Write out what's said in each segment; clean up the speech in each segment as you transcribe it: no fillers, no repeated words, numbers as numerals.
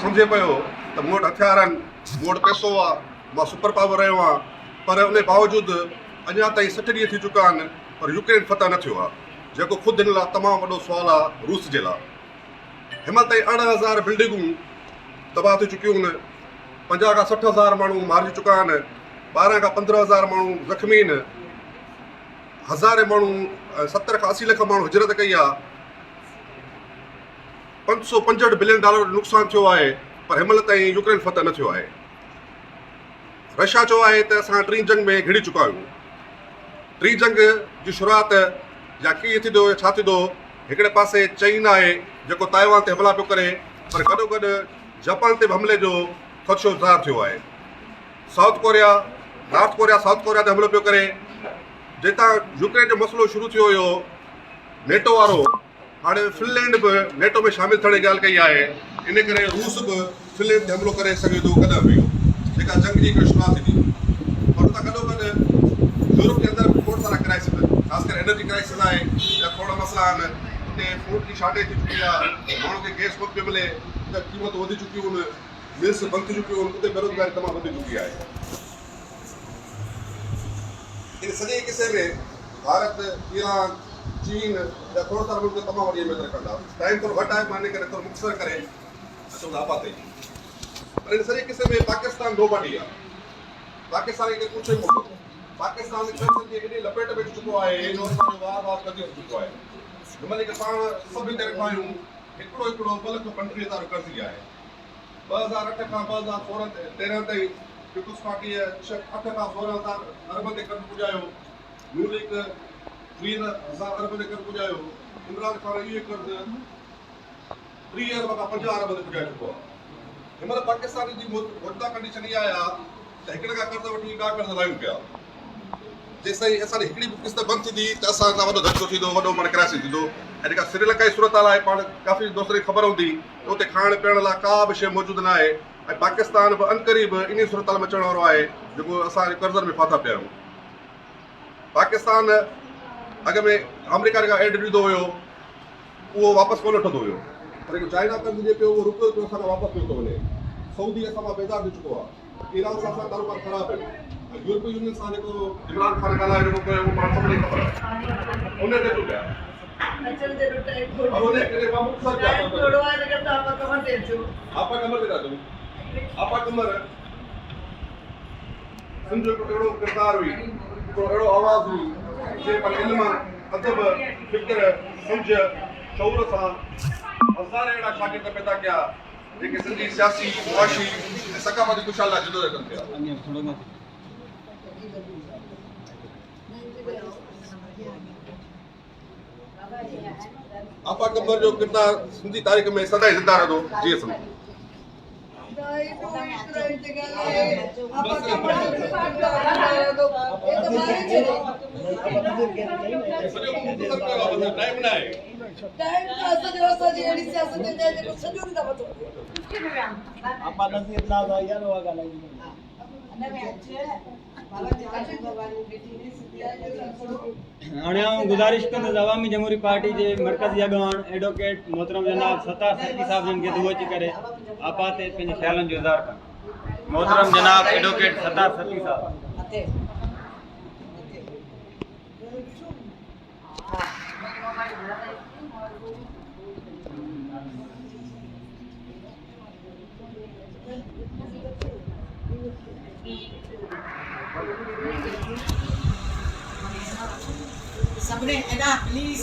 سمجهي پيو ته مون وٽ هٿيار آهن، مون وٽ پئسو آهي، مان سپر پاور رهيو آهيان پر ان باوجود اڃا تائين 60 ڏينهن ٿي چڪا آهن پر يوڪرين فتح نه ٿيو آهي جيڪو خود هن لاء تمام وڏو سوال آهي روس جي لاء. هن مهل تائين 18 هزار بلڊنگون تباهه ٿي چڪيون آهن، 50 کان 60 هزار ماڻهو مارجي چڪا آهن، 12 کان 15 هزار ماڻهو زخمي آهن، هزارين ماڻهو 70 کان 80 لک ماڻهو هجرت ڪئي آهي، 565 بلين ڊالر جو نقصان ٿيو آهي پر هن مهل تائين يوڪرين فتح نه ٿيو آهي. رشيا چيو آهي ته اسان ٽين جنگ ۾ گهڙي چڪا آهيون. ٽين جنگ جي شروعات يا ڪيئن ٿيندو يا ڇا ٿيندو، هڪڙي پاسي چين آهي جيڪو تائيوان تي حملا پيو ڪري پر گڏوگڏ جاپان تي به حملي جو خدشو ظاهر ٿيو آهي. South Korea, North Korea South Korea تي حملو پيو ڪري. جتان يوڪرين جو مسئلو شروع ٿيو هيو نيٽو وارو، هاڻي فنلينڊ به نيٽو ۾ شامل ٿيڻ جي ڳالهه ڪئي آهي، ان ڪري روس به فنلينڊ تي حملو ڪري سگهي ٿو ڪڏهن به اهو جيڪا جنگ جي هڪڙي شروعات ٿيندي پر ان سان گڏوگڏ يورپ جي اندر به کوڙ سارا ڪرائسز آهن خاص ڪري انرجي ڪرائسز آهي يا کوڙ مسئلا آهن اتي فوڊ جي شارٽيج ٿي چڪي آهي ماڻهن کي گئس ڪونه پيو ملي اتي قيمتون وڌي چڪيون آهن ملز بند ٿي چڪيون آهن اتي بيروزگاري تمام وڌي چڪي آهي. ان سڄي قصي ۾ ڀارت، ايران، چين جا کوڙ سارا ملڪ تمام وڏي اهميت رکن ٿا. ٽائيم ٿورو گهٽ آهي مان ان ڪري ٿورو مختصر ڪري اچون ٿا آپا تائين. پر ان سڄي قصي ۾ پاڪستان نو باڊي آهي. پاڪستان کي ڪير پڇي ڪونه ٿو. پاڪستان قرضن جي ايڏي لپيٽ ۾ اچي چڪو آهي جو اسان جو وار وار قرضي ٿي چڪو آهي. هن مهل جيڪي پاڻ سڀ هتي ويٺا آهيون هڪڙو هڪڙو ٻه لک پنٽيهه هزار قرضي آهي. 2008 کان 2013 تائين پيپلز پارٽيء ڇهه اٺ کان 16 هزار ارب تي قرض پڄايو، نون ليگ 30 هزار ارب تي قرض پڄايو، عمران خان اهو ئي قرض 30 ارب کان 50 ارب تي پڄائي چڪو آهي. هن مهل پاڪستان جي موجوده ڪنڊيشن اها آهي ته هڪڙي کان قرض وٺي ٻيا قرض لاهيون پيا. جيستائين اسان جي هڪڙي به قسط بند ٿيندي ته اسان سان وڏو ڌچڪو ٿيندو، وڏو معنيٰ ڪرائسس ٿيندو ۽ جيڪا سريلنڪا جي صورتحال آهي پاڻ ڪافي دوستن کي خبر هوندي ته اتي کائڻ پيئڻ لاء ڪا به شيء موجود نه آهي ۽ پاڪستان به عنقريب انهي صورتحال ۾ اچڻ وارو آهي جيڪو اسان قرضن ۾ ڦاٿا پيا آهيون. پاڪستان اڳ ۾ آمريڪا جيڪا ايڊ ڏيندو هيو اهو واپس ڪونه وٺندو هيو پر جيڪو چائنا قرض ڏئي پيو اهو رپيو رپيو اسان کان واپس پيو ٿو وڃي. سعودي اسان مان بيزار ٿي چڪو آهي. ايران سان اسان جا تعلقات خراب آهن ۽ يورپي يونين سان جيڪو عمران خان ڳالهايو جيڪو ڪيو اهو پاڻ سڀني کي خبر آهي. ان تي اچون پيا. پر ان ڪري مان مختصر پيا آپا قمر تي ٿا اچون. آپا قمر سنڌ جو هڪڙو اهڙو ڪردار هئي، هڪڙو اهڙو آواز هئي جنهن پنهنجي علم، ادب، فڪر، سمجهه، شعور سان هزارين اهڙا شاگرد پيدا ڪيا جيڪي سنڌي سياسي، معاشي ۽ ثقافتي خوشحالي لاء جدوجهد ڪن پيا. آپا قمر جو ڪردار سنڌي تاريخ ۾ سدائين زنده رهندو. جيئي سنڌ. هاڻي آئون گذارش ڪندس عوامي جمهوري پارٽي جي مرڪزي اڳواڻ ايڊووڪيٽ محترم جناب ستار سرڪي صاحب جن کي ته هو اچي ڪري آپا تي پنهنجي خيالن جو اظهار ڪن. محترم جناب ايڊووڪيٽ ستار سرڪي صاحب. سڀني ادا پليز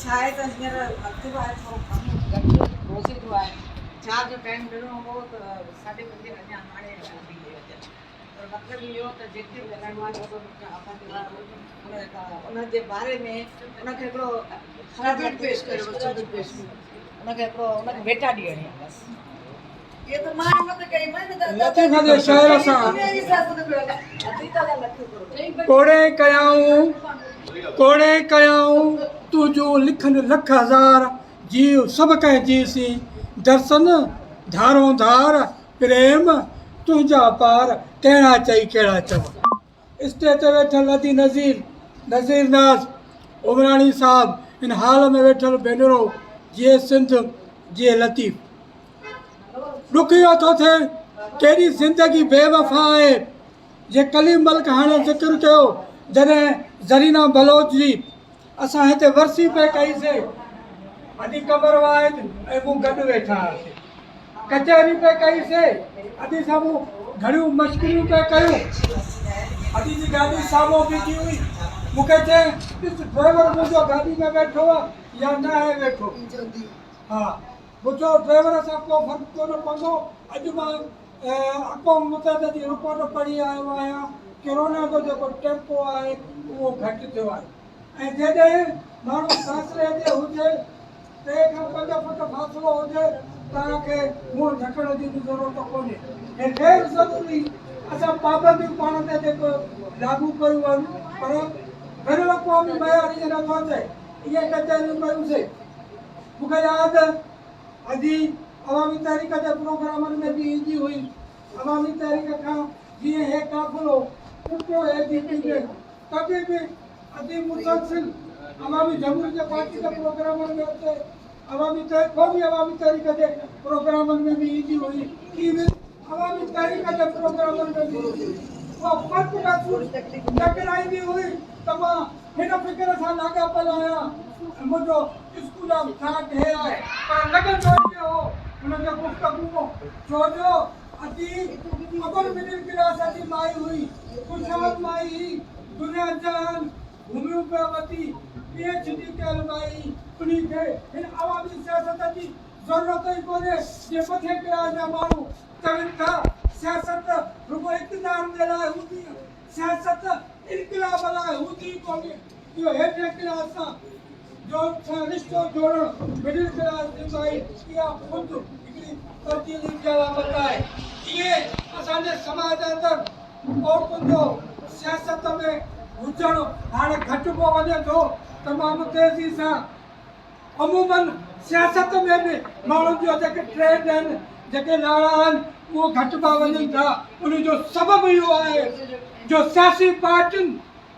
ڇا آهي ته هينئر وقت به آهي ٿورو ڪم گهٽ روزي جو آهي چار جو ٽائيم ڏنو هو ته ساڍي پنجين اڃا هاڻي اچن پر مطلب اهو ته جيڪي به ڳالهائڻو آهي ان جي باري ۾ ان کي هڪڙو ٽربيوٽ پيش ڪريو بس ٽربيوٽ پيش ڪريو ان کي هڪڙو ان کي ڀيٽا ڏيڻي آهي بس لطيف جي شعر سان ڪوڙي ڪيائون ڪوڙي ڪيائون تنهنجون لکن لک هزار جيء سڀ ڪنهن جيء سين درسن ڌارون ڌار پريم تنهنجا پار ڪهڙا چئي ڪهڙا چوان. اسٽيج تي ويٺل ادي نذير، نذير ناز، عمراڻي صاحب، ان هال ۾ ويٺل ڀينرو، جيئي سنڌ، جيئي لطيف. ڏکيو ٿو ٿئي. ڪيڏي زندگي بي وفا آهي. جي ڪليم ملڪ هاڻي ذڪر ڪيو جڏهن زرينا بلوچ جي اسان هتي ورسي پئي ڪئي سي ادي قمر واحد ۽ مون گڏ ويٺا هئاسي ڪچهري پئي ڪئي سي ادي سان مون گهڻيون مشڪريون پئي ڪيون ادي جي گاڏي سامهون بيٺي هئي مون کي چيائين ڏس ڊرائيور منهنجو گاڏي ۾ ويٺو آهي يا ناهي ويٺو ها مون چيو ڊرائيور سان ڪو فرق ڪونه پوندو اڄ مان اقوام متحده جي رپورٽ پڙهي آيو آهيان ڪرونا جو جيڪو ٽيمپو آهي اهو گهٽ ٿيو آهي ۽ جيڏهن ماڻهو فاصلي تي هجي 3 کان 5 فوٽ فاصلو هجي توهان کي منهن ڍڪڻ جي به ضرورت ڪونهي ۽ غير ضروري اسان پابنديون پاڻ تي جيڪو لاڳو ڪيون آهن پر بين الاقوامي معيار ائين نٿو چئي اهي ڪچهريون ڪيون سي مون کي ياد ادي عوامي تحريڪ جي پروگرامن ۾ به ايندي هئي. عوامي تحريڪ کان جيئن هي قافلو ٽٽو اي جي پي ۾ تڏهن به ادي مسلسل عوامي جمهوري پارٽي جي پروگرامن ۾ اچي عوامي قومي عوامي تحريڪ جي پروگرامن ۾ به ايندي هئي. ايون عوامي تحريڪ جي پروگرامن ۾ به ايندي هئي. اها فرق محسوس نه ڪرائيندي هئي ته مان هن فڪر سان لاڳاپيل آهيان ۽ منهنجو اسڪول آف ٿاٽ هي آهي پر لڳندو ائين هو هن جي گفتگو ڇو جو ادي اپر مڊل ڪلاس جي مائي هئي، خوشحال مائي هئي، دنيا جهان گهميون پيو وتي، پي ايڇ ڊي ڪيل مائي هئي، انهي کي هن عوامي سياست جي ضرورت ئي ڪونهي جي مٿين ڪلاس جا ماڻهو چون ٿا سياست رڳو اقتدار جي لاء هوندي آهي. سياست انقلاب لاء هوندي ئي ڪونهي. اهو هيٺين ڪلاس سان جو سان رشتو جوڙڻ مڊل ڪلاس جي مائي اها خود هڪڙي تبديلي جي علامت آهي. ائين اسان جي سماج اندر عورتن جو سياست ۾ هجڻ هاڻي گهٽبو وڃي ٿو تمام تيزي سان. عموماً سياست ۾ به ماڻهن جو جيڪي ٽرينڊ آهن، جيڪي لاڙا آهن، اهو گهٽبا وڃن ٿا. ان جو سبب اهو آهي جو سياسي پارٽين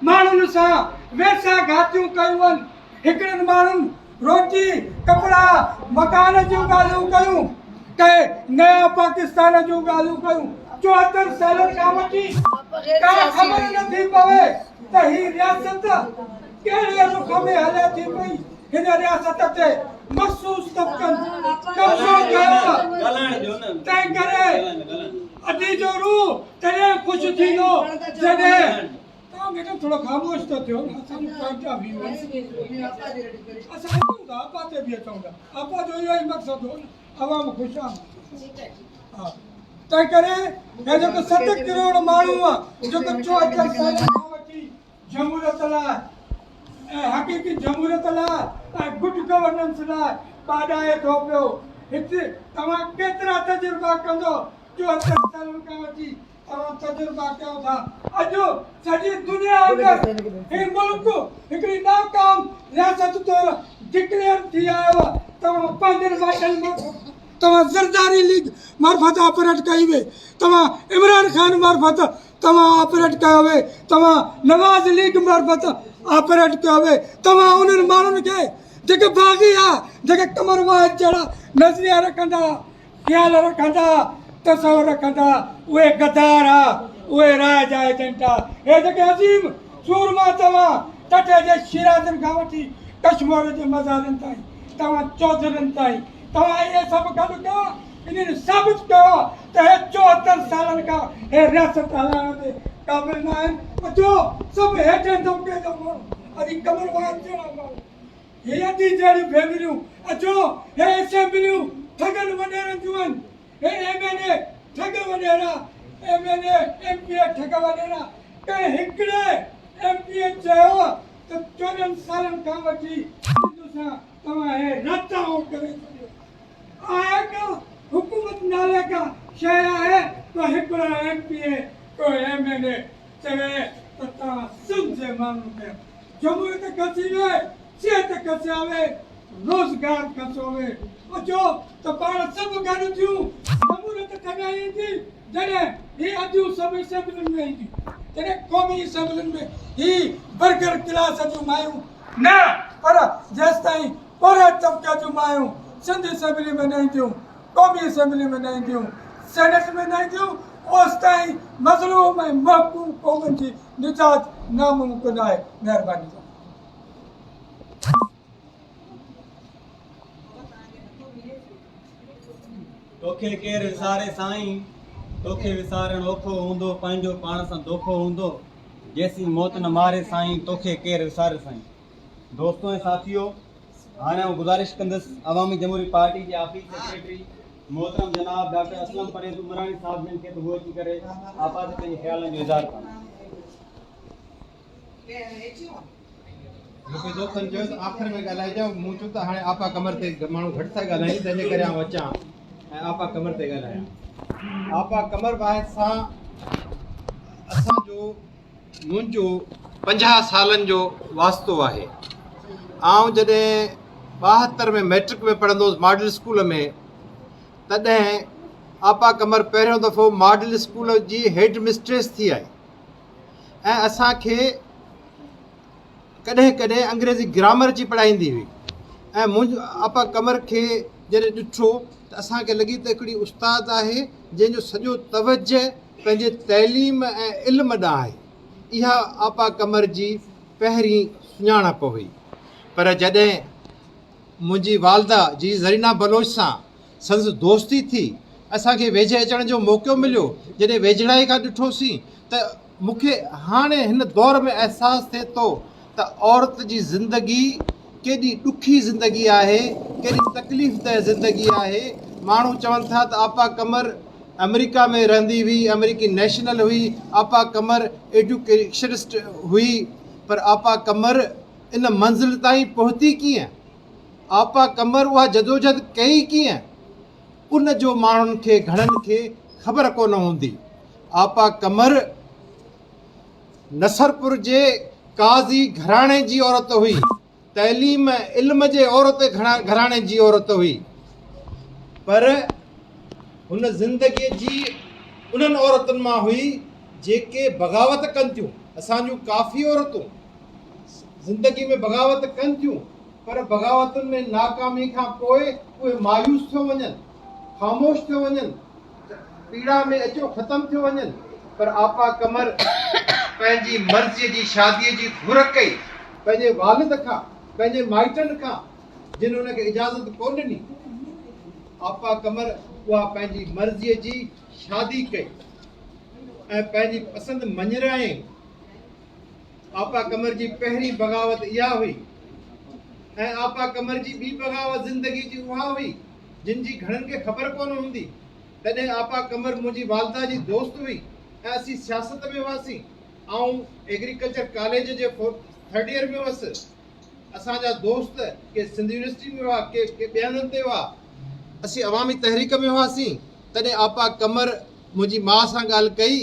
ماڻهن سان ويساهه گهاتيون ڪيون آهن. هڪڙن ماڻهن روٽي، ڪپڙا، مڪان جون ڳالهيون ڪيون، ڪي نيا پاڪستان جون ڳالهيون ڪيون. 74 سالن کان وٺي ڪا خبر نٿي پوي ته هي رياست ڪهڙي رخ ۾ هلي ٿي پئي؟ هن رياست تي مخصوص طبقن قبضو ڪيو آهي، تنهن ڪري ادي جو روح تڏهن خوش ٿيندو جڏهن توهان ميڊم ٿورو خاموش ته ٿيو نه اسان جو پوائنٽ آف ويو اسان اچون ٿا آپا تي به اچون ٿا آپا جو اهو ئي مقصد هو نه عوام خوش آهي ها تنهن ڪري هي جيڪو 7 ڪروڙ ماڻهو آهي جيڪو 74 سالن کان وٺي جمهوريت لاء ۽ حقيقي جمهوريت لاء ۽ گڊ گورننس لاء ٻاڏائي ٿو پيو. هت توهان ڪيترا تجربا ڪندو 74 سالن کان وٺي توهان تجربا ڪيو ٿا. اڄ سڄي دنيا اندر هي ملڪ هڪڙي ناڪام رياست طور ڊڪليئر ٿي آيو آهي. توهان پنهنجن واٽن معرفت توهان زرداري ليگ معرفت آپريٽ ڪئي وئي، توهان عمران خان معرفت توهان آپريٽ ڪيو وي، توهان نواز ليگ معرفت آپريٽ ڪيو وي، توهان انهن ماڻهن کي جيڪي باغي ها، جيڪي قمر واحد جهڙا نظريا رکندا ها، خيال رکندا ها، تصور رکندا ها، اهي غدار ها، اهي راء جا ايجنٽ ها. هي جيڪي عظيم سورما توهان ٺٽي جي شيرازين کان وٺي ڪشمور جي مزارين تائين، توهان چوڌرين تائين، توهان اهي سڀ گڏ ڪيو، انهن ثابت ڪيو آهي ته هي 74 سالن کان هي رياست هلائڻ جي قابل نه آهن. اچو سڀ هيٺين طبقي جا ماڻهو، ادي قمر واحد جهڙا ماڻهو، هي ادي جهڙيون فيمليون، اچو هي اسيمبليون ٺڳن وڏيرن جون آهن، هي ايم اين اي ٺڳ وڏيرا، M N A, M P A ٺڳ وڏيرا، ڪنهن هڪڙي ايم پي اي چيو ته 14 سالن کان وٺي سنڌ سان توهان هي رتائون ڪري ڇڏيو. آهي ڪا حڪومت نالي ڪا شيء آهي ڪو هڪڙو ايم پي اي ڪو ايم اين اي چوي ته توهان سنڌ جي ماڻهن کي جمهوريت کسي وي صحت کسيا وي روزگار کسيو وي اچو ته پاڻ سڀ گڏ ٿيون جمهوريت تڏهن ايندي جڏهن هي اديون سڀ اسيمبلين ۾ اينديون جڏهن قومي اسيمبلين ۾ هي برگر ڪلاس جون مايون نه پر جيستائين پورهيت طبقي جون مايون سنڌ اسيمبلي ۾ نه اينديون، قومي اسيمبلي ۾ نه اينديون، سينيٽ ۾ نه اينديون، اوستائين مظلوم ۽ محڪوم قومن جي نجات ناممڪن آهي. مهرباني. توکي ڪير وساري سائين، توکي وسارڻ اوکو هوندو، پنهنجو پاڻ سان دوکو هوندو، جيسين موت نه ماري سائين، توکي ڪير وساري سائين. دوستو ۽ ساٿيو هاڻي آئون گذارش ڪندس عوامي جمهوري پارٽي جي آفيس سيڪريٽري محترم جناب ڊاڪٽر اسلم پريز عمراڻي صاحب جن کي ته هو اچي ڪري آپا تي پنهنجي خيالن جو اظهار ڪن. مون کي دوستن چيو ته آخر ۾ ڳالهائجان، مون چيو ته هاڻي آپا قمر تي ماڻهو گهٽ ٿا ڳالهائين تنهن جي ڪري آئون اچان ۽ آپا قمر تي ڳالهايان. آپا قمر واحد سان اسان جو منهنجو 50 سالن جو واسطو آهي. آئون جڏهن 72 ۾ مئٽرڪ ۾ پڙهندو هوس ماڊل اسڪول ۾ تڏهن آپا قمر پهريون دفعو ماڊل اسڪول جي هيڊ مسٽريس ٿي آئي ۽ اسان کي ڪڏهن ڪڏهن انگريزي گرامر اچي پڙهائيندي هئي ۽ منهنجو آپا قمر کي جڏهن ڏٺو ته اسان کي لڳي ته هڪڙي استاد آهي جنهن جو سڄو توجه پنهنجي تعليم ۽ علم ڏانهن آهي. اها آپا قمر جي پهرين سڃاڻپ هئي. پر جڏهن منهنجي والده جي زرينا بلوچ سان سندس دوستي ٿي، اسان کي ويجهي اچڻ جو موقعو مليو، جڏهن ويجهڙائي کان ڏٺوسين ته مون کي هاڻي هن دور ۾ احساس ٿئي ٿو ته عورت جي زندگي ڪيڏي ڏکي زندگي آهي، ڪيڏي تڪليف ده زندگي آهي. ماڻهو چون ٿا ته آپا قمر آمريڪا ۾ رهندي هئي، آمريڪي نيشنل هئي، آپا قمر ايڊيوڪيشنسٽ هئي، پر آپا قمر ان منزل تائين پهتي ڪيئن؟ آپا قمر اها جدوجھد ڪئي ڪيئن؟ ان جو ماڻهن کي گهڻن کي خبر ڪونه هوندي. آپا قمر نصرپور جي قاضي گهراڻي جي عورت هئي. تعليم ۽ علم جي عورت گهراڻي جي عورت هئي. پر هن زندگيء جي انهن عورتن مان هئي جيڪي بغاوت ڪن ٿيون. اسان جون ڪافي عورتون زندگي ۾ بغاوت ڪن ٿيون پر بغاوتن ۾ ناڪامي کان پوء اهي مايوس ٿيو وڃن، خاموش ٿيو وڃن. پيڙا ۾ اچيو ختم ٿيو وڃن پر آپا قمر پنهنجي مرضيء جي شاديء جي گهر ڪئي پنهنجي والد کان پنهنجي مائٽن کان جن هن کي اجازت ڪونه ڏني آپا قمر اها پنهنجي مرضيء جي شادي ڪئي ۽ پنهنجي پسند مڃرايائين آپا قمر جي پهرين بغاوت اها هئي ۽ آپا قمر جي ٻي بغاوت زندگي جي اها هئي جن جي گهڻن کي خبر ڪونه هوندي. تڏهن آپا قمر منهنجي والده جي دوست هئي ۽ اسين سياست ۾ هئاسين. آئون ايگريڪلچر ڪاليج جي ٿرڊ ايئر ۾ هئس. اسان جا دوست ڪي سنڌ يونيورسٽي ۾ هئا، ڪي ڪي ٻين هنڌن تي هئا. اسين عوامي تحريڪ ۾ هئاسين. تڏهن آپا قمر منهنجي ماء سان ڳالهه ڪئي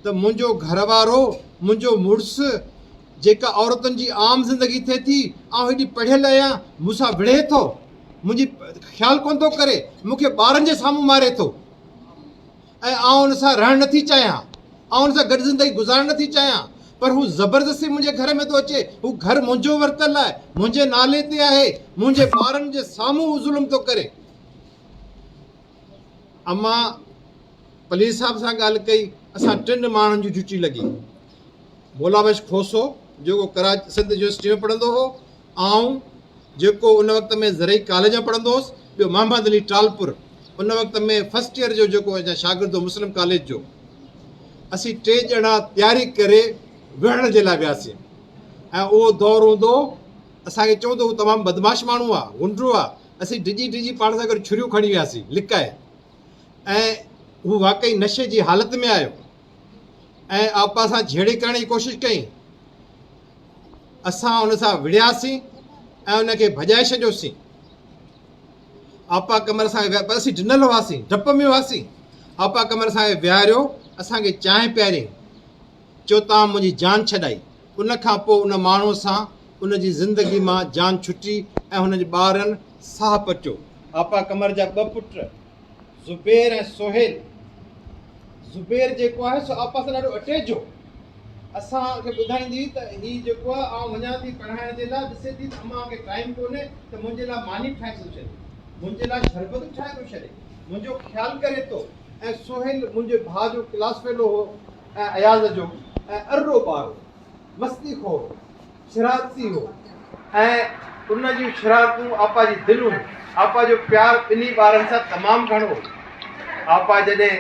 ته منهنجو گهر وارو، منهنجو مڙس، جيڪا عورتن جي عام زندگي ٿئي ٿي، آئون هيڏي پڙهيل آهيان، مون سان وڙهي ٿو. منهنجي خيال ڪونه ٿو ڪري، مون کي ٻارن جي سامهون ماري ٿو ۽ آئون ان سان رهڻ نٿي چاهيان، آئون ان سان گڏ زندگي گذارڻ نٿي چاهيان، پر هو زبردستي منهنجي گهر ۾ ٿو اچي، هو گهر منهنجو ورتل آهي، منهنجي نالي تي آهي، منهنجي ٻارن جي سامهون هو ظلم ٿو ڪري. امان پليز صاحب سان ڳالهه ڪئي، اسان ٽن ماڻهن جي ڊيوٽي لڳي، مولا بخش کوسو جيڪو ڪراچي سنڌ يونيورسٽي ۾ پڙهندو هو، آئون جيڪو ان وقت ۾ زرعي ڪاليج ۾ پڙهندو هوس، ٻيو محمد علي ٽالپر ان وقت ۾ فرسٽ ايئر جو جيڪو اڃا شاگرد هو مسلم ڪاليج جو. اسين ٽي ڄڻا تياري ڪري وڙهڻ جي لاء وياسين ۽ اهو دور هوندو هو اسان کي چوندو هو تمام بدمعاش ماڻهو آ، غنڊو آ، اسين ڊڄي ڊڄي پاڻ سان گڏ ڇريون کڻي وياسين لڪائي ۽ هو واقعي نشي جي حالت ۾ آيو ۽ آپا سان جهيڙي ڪرڻ جي ڪوشش ڪئي. اسان ان سان وڙهياسين ۽ ان کي ڀڄائي ڇڏيوسين. آپا قمر اسان کي پر اسين ڊنل هئاسين، ڊپ ۾ هئاسين. آپا قمر اسان کي ويهاريو، اسان کي چانهه پياريائين. چيو توهان منهنجي جان ڇڏائي. ان کان پوء ان ماڻهوء سان ان جي زندگي مان جان ڇٽي ۽ هن جي ٻارن ساهه پٽيو. آپا قمر جا ٻه پٽ زبير ۽ سهيل. زبير جيڪو آهي سو آپا سان ڏاڍو اٽيچ هو. اسان کي ٻڌائيندي هئي ته هي جيڪو آهي آئون وڃان ٿي پڙهائڻ جي لاء ڏسي ٿي ته امان کي ٽائيم ڪونهي ته منهنجي لاء ماني به ٺاهي ٿو ڇڏي، منهنجي لاء شربت به ٺاهي ٿو ڇڏي. منهنجو خيال ڪري ٿو ۽ سهيل منهنجي ڀاء جو ڪلاس فيلو هو ۽ اياز جو ۽ ارڏو ٻار هو، مستي خور هو، شرارتي هو ۽ ان جون شرارتون آپا جي دل هيون. آپا جو پيار ٻنهي ٻارن سان تمام گهڻو هو. آپا جڏهن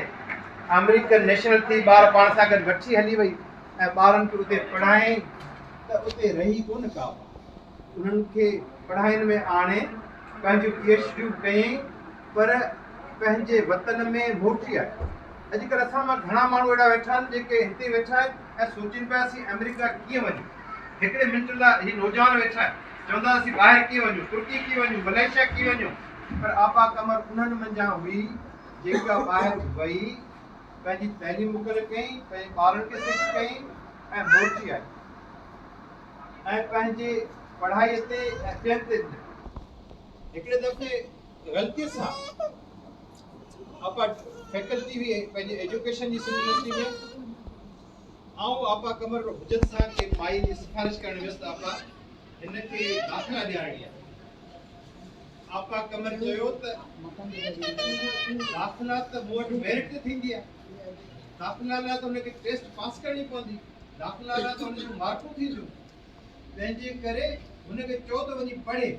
آمريڪن نيشنل ٿي ٻار پاڻ سان گڏ وٺي هلي وئي ۽ ٻارن کي اتي پڙهايائين ته اتي رهي ڪونه ڪا آپا. انهن کي پڙهائين ۾ آڻي پنهنجون پي ايڇ ڊيون به ڪيائين پر پنهنجي وطن ۾ موٽي آيو. اڄڪلهه اسان مان گهڻا ماڻهو اهڙا ويٺا آهن جيڪي هتي ويٺا آهن ۽ سوچين پيا اسين آمريڪا ڪيئن وڃون. هڪڙي منٽ لاء هي نوجوان ويٺا آهن چوندا اسين ٻاهر ڪيئن وڃون، ترڪي ڪيئن وڃون، ملائيشيا ڪيئن وڃون پر آپا قمر انهن منجهان هئي جيڪا ٻاهر وئي پنهنجي تعليم مڪمل ڪيائين، پنهنجي ٻارن کي سيٽ ڪيائين ۽ موٽي آئي. ۽ پنهنجي پڙهائيء تي ۽ ٻين تي ڏنائين. هڪڙي دفعي غلطيء سان آپا فيڪلٽي هئي پنهنجي ايجوڪيشن جي سنڌ يونيورسٽي ۾، آئون آپا قمر حجت سان ڪنهن مائي جي سفارش ڪرڻ ويس ته آپا هن کي داخلا ڏيارڻي آهي. آپا قمر چيو ته داخلا ته مون وٽ ميرٽ تي ٿيندي آهي، داخلا لاء ته هن کي ٽيسٽ پاس ڪرڻي پوندي. داخلا لاء ته هن جون مارڪون ٿينديون، تنهن جي ڪري هن کي چئو ته وڃي پڙهي.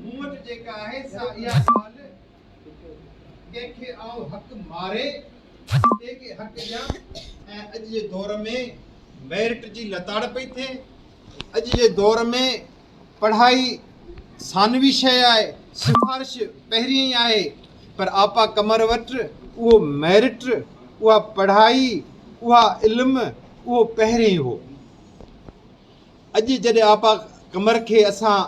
مون وٽ جيڪا آهي سا اها ڳالهه، ڪنهن کي آئون حق ماري ٻئي کي حق ڏيان ۽ اڄ جي دور ۾ ميرٽ جي لتاڙ پئي ٿئي. اڄ جي دور ۾ پڙهائي ثانوي شيء آهي، سفارش پهرين ئي آهي، پر آپا قمر وٽ اهو ميرٽ، اها پڙهائي، اها علم، اهو پهرين ئي هو. اڄ جڏهن آپا قمر کي اسان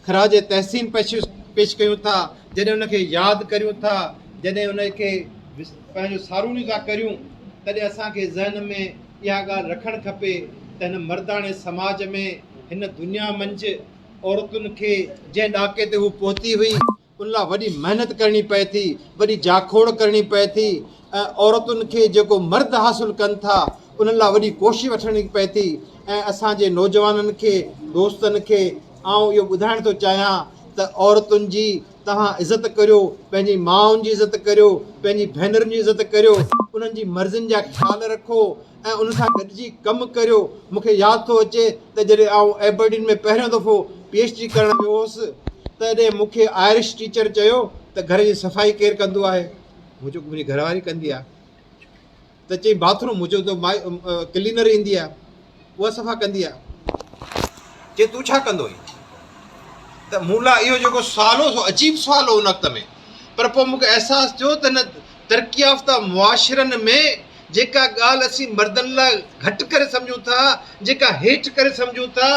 خراج تحسين پيش ڪيون ٿا، جڏهن ان کي ياد ڪريون ٿا، جڏهن ان کي پنهنجو سارونيون ٿا ڪريون، تڏهن اسان کي ذهن ۾ اها ڳالهه رکڻ کپي ته هن مرداڻي سماج ۾، هن دنيا منجهه عورتن کي جنهن ڏاڪي تي هو پهتي هئي، ان لاء وڏي محنت ڪرڻي پئي ٿي، وڏي جاکوڙ ڪرڻي پئي ٿي ۽ عورتن کي جيڪو مرد حاصل ڪن ٿا، انهن لاء وڏي ڪوشش وٺڻي پئي ٿي ۽ اسان جي نوجوانن کي، دوستن کي آئون اهو ٻڌائڻ ٿو چاهيان ته عورتن جي توهان عزت ڪريو، پنهنجي مائن جي عزت ڪريو، پنهنجي ڀينرن جي عزت ڪريو، انهن جي مرضين جا خيال رکو ۽ انهن سان گڏجي ڪم ڪريو. مون کي ياد ٿو اچي ته جڏهن آئون ايبرڊين ۾ پهريون دفعو پي ايڇ ڊي ڪرڻ ويو هوس، تڏهن مون کي آئرش ٽيچر چيو ته گهر جي صفائي ڪير ڪندو آهي؟ مون چيو منهنجي گهر واري ڪندي آهي. ته چيائين باٿ روم؟ مون چيو ته مائي ڪلينر ايندي آهي اها صفا ڪندي آهي. چي تون ڇا ڪندو آهين؟ ته مون لاء اهو جيڪو سوال هو سو عجيب سوال هو ان وقت ۾ پر پوء مون کي احساس ٿيو ته هن ترقي يافته معاشرن ۾ جيڪا ڳالهه اسين مردن لاء گهٽ ڪري سمجهون ٿا، جيڪا هيٺ ڪري سمجهون ٿا،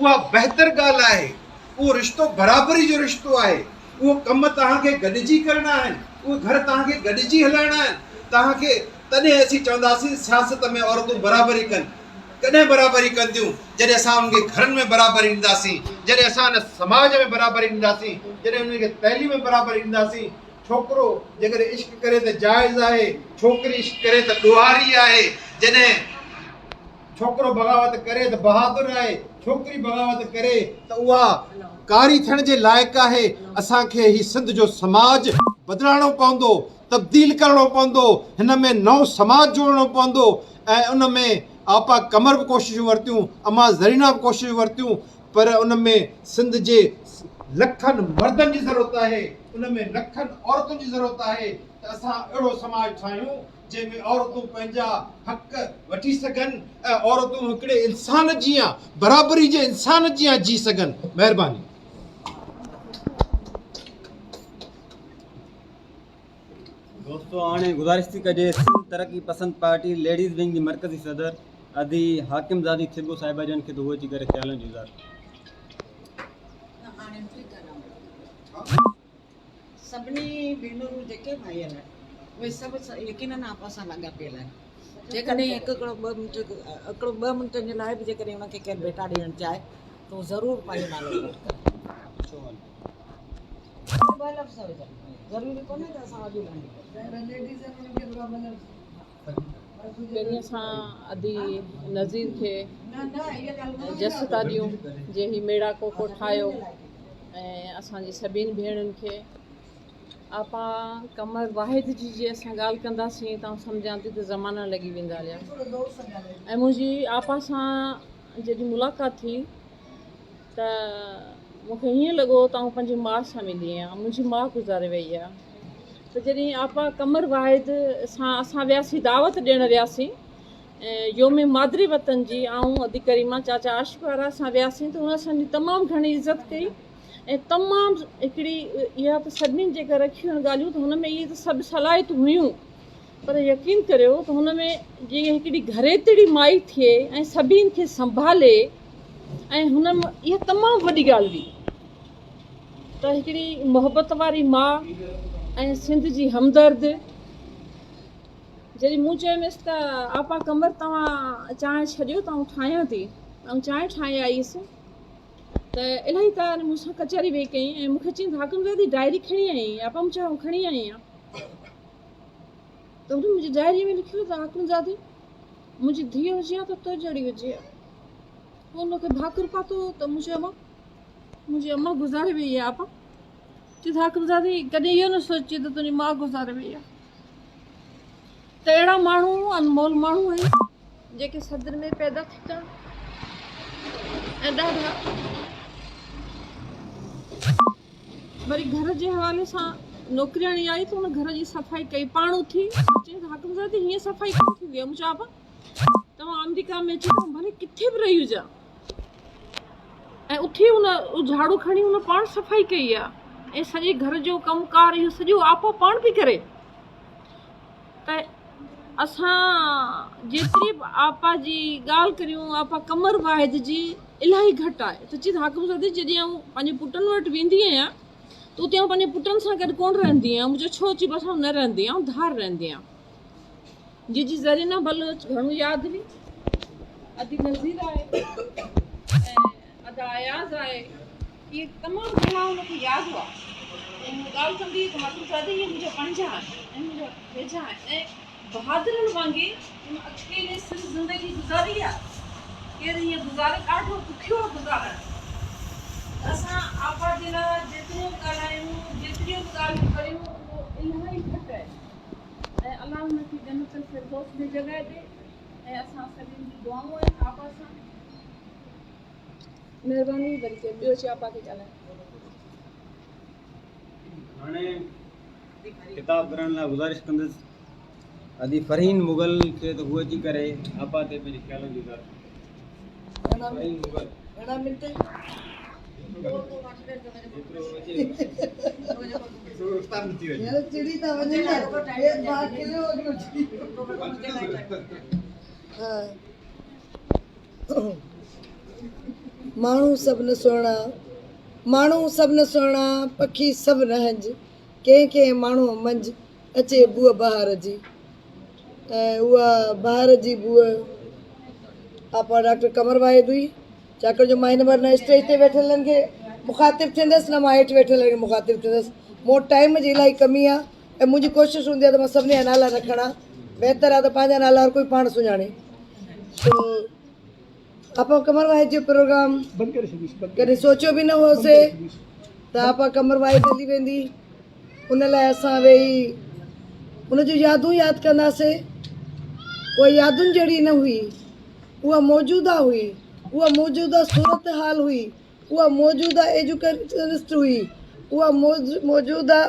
اها بهتر ڳالهه آهي. اهو رشتو برابري جو رشتو آهي. اهو ڪم توهان کي گڏجي ڪرڻا آهن، اهي گهر توهان کي گڏجي هلائڻا آهن، توهان کي تڏهن اسين چونداسين سياست ۾ عورتون برابري ڪن. ڪڏهن برابري ڪنديون؟ جڏهن اسان انهن کي گهرن ۾ برابري ڏينداسين، جڏهن اسان ان سماج ۾ برابري ڏينداسين، جڏهن انهن کي تعليم ۾ برابري ڏينداسين. ڇوڪرو جيڪڏهن عشق ڪري ته جائز آهي، ڇوڪري عشق ڪري ته ڏوهاري آهي. جڏهن. ڇوڪرو بغاوت ڪري ته بهادر آهي، ڇوڪري بغاوت ڪري ته اها ڪاري ٿيڻ جي لائق آهي. اسان کي هي سنڌ جو سماج بدلائڻو پوندو، تبديل ڪرڻو پوندو، هن ۾ نئون سماج جوڙڻو پوندو ۽ ان ۾ آپا قمر به ڪوششون ورتيون، امان زرينا به ڪوششون ورتيون پر ان ۾ سنڌ جي لکن مردن جي ضرورت آهي، ان ۾ لکن عورتن جي ضرورت آهي ته اسان اهڙو سماج ٺاهيون جنهن ۾ عورتون پنهنجا حق وٺي سگهن ۽ عورتون هڪڙي انسان جيان برابري جي انسان جيان جي سگهن. مهرباني. دوستو هاڻي گذارش ٿي ڪجي سنڌ ترقي پسند پارٽي ليڊيز ونگ جي مرڪزي صدر ادي حاڪم زادي ٿيٻو صاحبه جن کي ته هو اچي ڪري خيالن جو اظهار ڪن. سڀني ڀينرون جيڪي به آيل آهن اهي سڀ يقينن آپا سان لاڳاپيل آهن جيڪڏهن هڪ هڪڙو ٻه منٽ هڪڙو ٻه منٽن جي لاء به جيڪڏهن انهن کي ڪير ڀيٽا ڏيڻ چاهي ته هو ضرور پنهنجو نالو نوٽ ڪري ٻه لفظ هجن ضروري ڪونهي ته اسان وڏيون ڳالهيون پهرين اسان ادي نذير کي جس ٿا ڏيون جنهن هي ميڙاڪو ڪوٺايو ۽ اسان جي سڀني ڀيڻن کي آپا قمر واحد جي جي اسان ڳالهه ڪنداسين ته آئون سمجهان ٿي ته زمانا لڳي ويندا هليا ۽ منهنجي آپا سان جڏهن ملاقات ٿي ته مون کي ائين لڳو ته آئون پنهنجي ماء سان ملي آهيان منهنجي ماء گذاري وئي آهي ته جڏهن آپا قمر واحد سان اسان وياسين دعوت ڏيڻ وياسين يوم مادري وطن جي آئون ادي ڪريما چاچا عاشق وارا اسان وياسين ته هن اسان جي تمام گهڻي عزت ڪئي ۽ تمام هڪڙي اها ته سڀني جيڪا رکيون آهن ڳالهيون ته هن ۾ اهي ته سڀ صلاحيتون هيون پر يقين ڪريو ته هن ۾ جيئن هڪڙي گهريتڙي مائي ٿئي ۽ سڀني کي سنڀالي ۽ هن اها تمام وڏي ڳالهه هئي ته هڪڙي محبت واري ماء ۽ سنڌ جي همدرد جڏهن مون چيومانس ته آپا قمر توهان چانهه ڇڏيو ته آئون ٺاهيان ٿي. آئون چانهه ٺاهي آئيس ته الاهي تار مون سان ڪچهري ويهي ڪئي ۽ مون کي چيائين ته حاڪم زادي ڊائري کڻي آئي آهين؟ آپا مون چيو آئون کڻي آئي آهيان. ته هن منهنجي ڊائريء ۾ لکيو ته حاڪم زادي منهنجي ڌيء هجي ها ته تو جهڙي هجي ها. پوء مون کي ڀاڪر پاتو ته مون چيو امان منهنجي امان گذاري وئي آهي آپا. چيس حاڪم زادي ڪڏهن اهو نه سوچجي ته تنهنجي ماء گذاري وئي آهي. ته اهڙا ماڻهو انمول ماڻهو آهن جيڪي صدر ۾ پيدا ٿي ٿا ۽ ڏاڍا وري گهر جي حوالي سان نوڪرياڻي آئي ته ان گهر جي صفائي ڪئي پاڻ اٿي چيس حاڪم صاحب هيئن صفائي ڪونه ٿيندي آهي مون چيو آپا توهان آمريڪا ۾ اچي ته ڀلي ڪٿي به رهي هجان ۽ اٿي ان جهاڙو کڻي ان پاڻ صفائي ڪئي آهي ۽ سڄي گهر جو ڪم ڪار اهو سڄو آپا پاڻ پئي ڪري ته اسان جيتري به آپا جي ڳالهه ڪريون آپا قمر واحد جي الاهي گهٽ آهي ته چيس حاڪم زادي جڏهن آئون پنهنجي پٽن وٽ ويندي آهيان ته اتي آئون پنهنجي پٽن سان گڏ ڪونه رهندي آهيان مون چيو ڇو چي بس آئون نه رهندي آهيان آئون ڌار رهندي آهيان جيجي زرينا بلوچ گهڻو ياد هئي ادي نظير آهي ۽ ادا اياز آهي اهي تمام گهڻا هن کي ياد هئا ۽ هو ڳالهه ڪندي هئي ته حاڪم زادي اهي منهنجا پنهنجا آهن ۽ منهنجا ويجها آهن ۽ بهادرن وانگي هن اڪيلي سر زندگي گذاري آهي ڪير ائين گذاري ڏاڍو ڏکيو آهي گذارڻ ته اسان آپا جي لاء جيترو به ڳالهايون جيتريون به ڳالهيون ڪريون اهو الاهي گهٽ آهي ۽ الله هن کي جنت الفردوس ۾ جڳهه ڏي ۽ اسان سڀني جون دعائون آهن آپا سان. مهرباني وري ڪير ٻيو اچي آپا کي ڳالهائي. هاڻي خطاب ڪرڻ لاء گذارش ڪندس ادي فرحين مغل کي ته هو اچي ڪري آپا تي پنهنجي خيالن جو اظهار ڪن. فرحين مغل. ماڻهو سڀ نه سهڻا، ماڻهو سڀ نه سهڻا، پکي سڀ نه هنج، ڪنهن ڪنهن ماڻهوء منجهه اچي بوء بهار جي. ۽ اها بهار جي بوء آپا ڊاڪٽر قمر واحد هئي. ڇاڪاڻ جو مان هن مهل نه اسٽيج تي ويٺلن کي مخاطب ٿيندس نه مان هيٺ ويٺلن کي مخاطب ٿيندس. مون وٽ ٽائيم جي الاهي ڪمي آهي ۽ منهنجي ڪوشش هوندي آهي ته مان سڀني جا نالا نه کڻان. بهتر آهي ته پنهنجا نالا هر ڪوئي پاڻ سڃاڻي. سو آپا قمر واحد جو پروگرام ڪڏهن سوچيو به نه هوسي ته آپا قمر واحد هلي ويندي. ان لاء اسان ويهي ان جون يادون ياد ڪنداسي. اها يادن جهڙي نه هئي. اها موجوده هئي، اها موجوده صورتحال هئي، اها موجوده ايجوڪيشنسٽ هئي، اها موجوده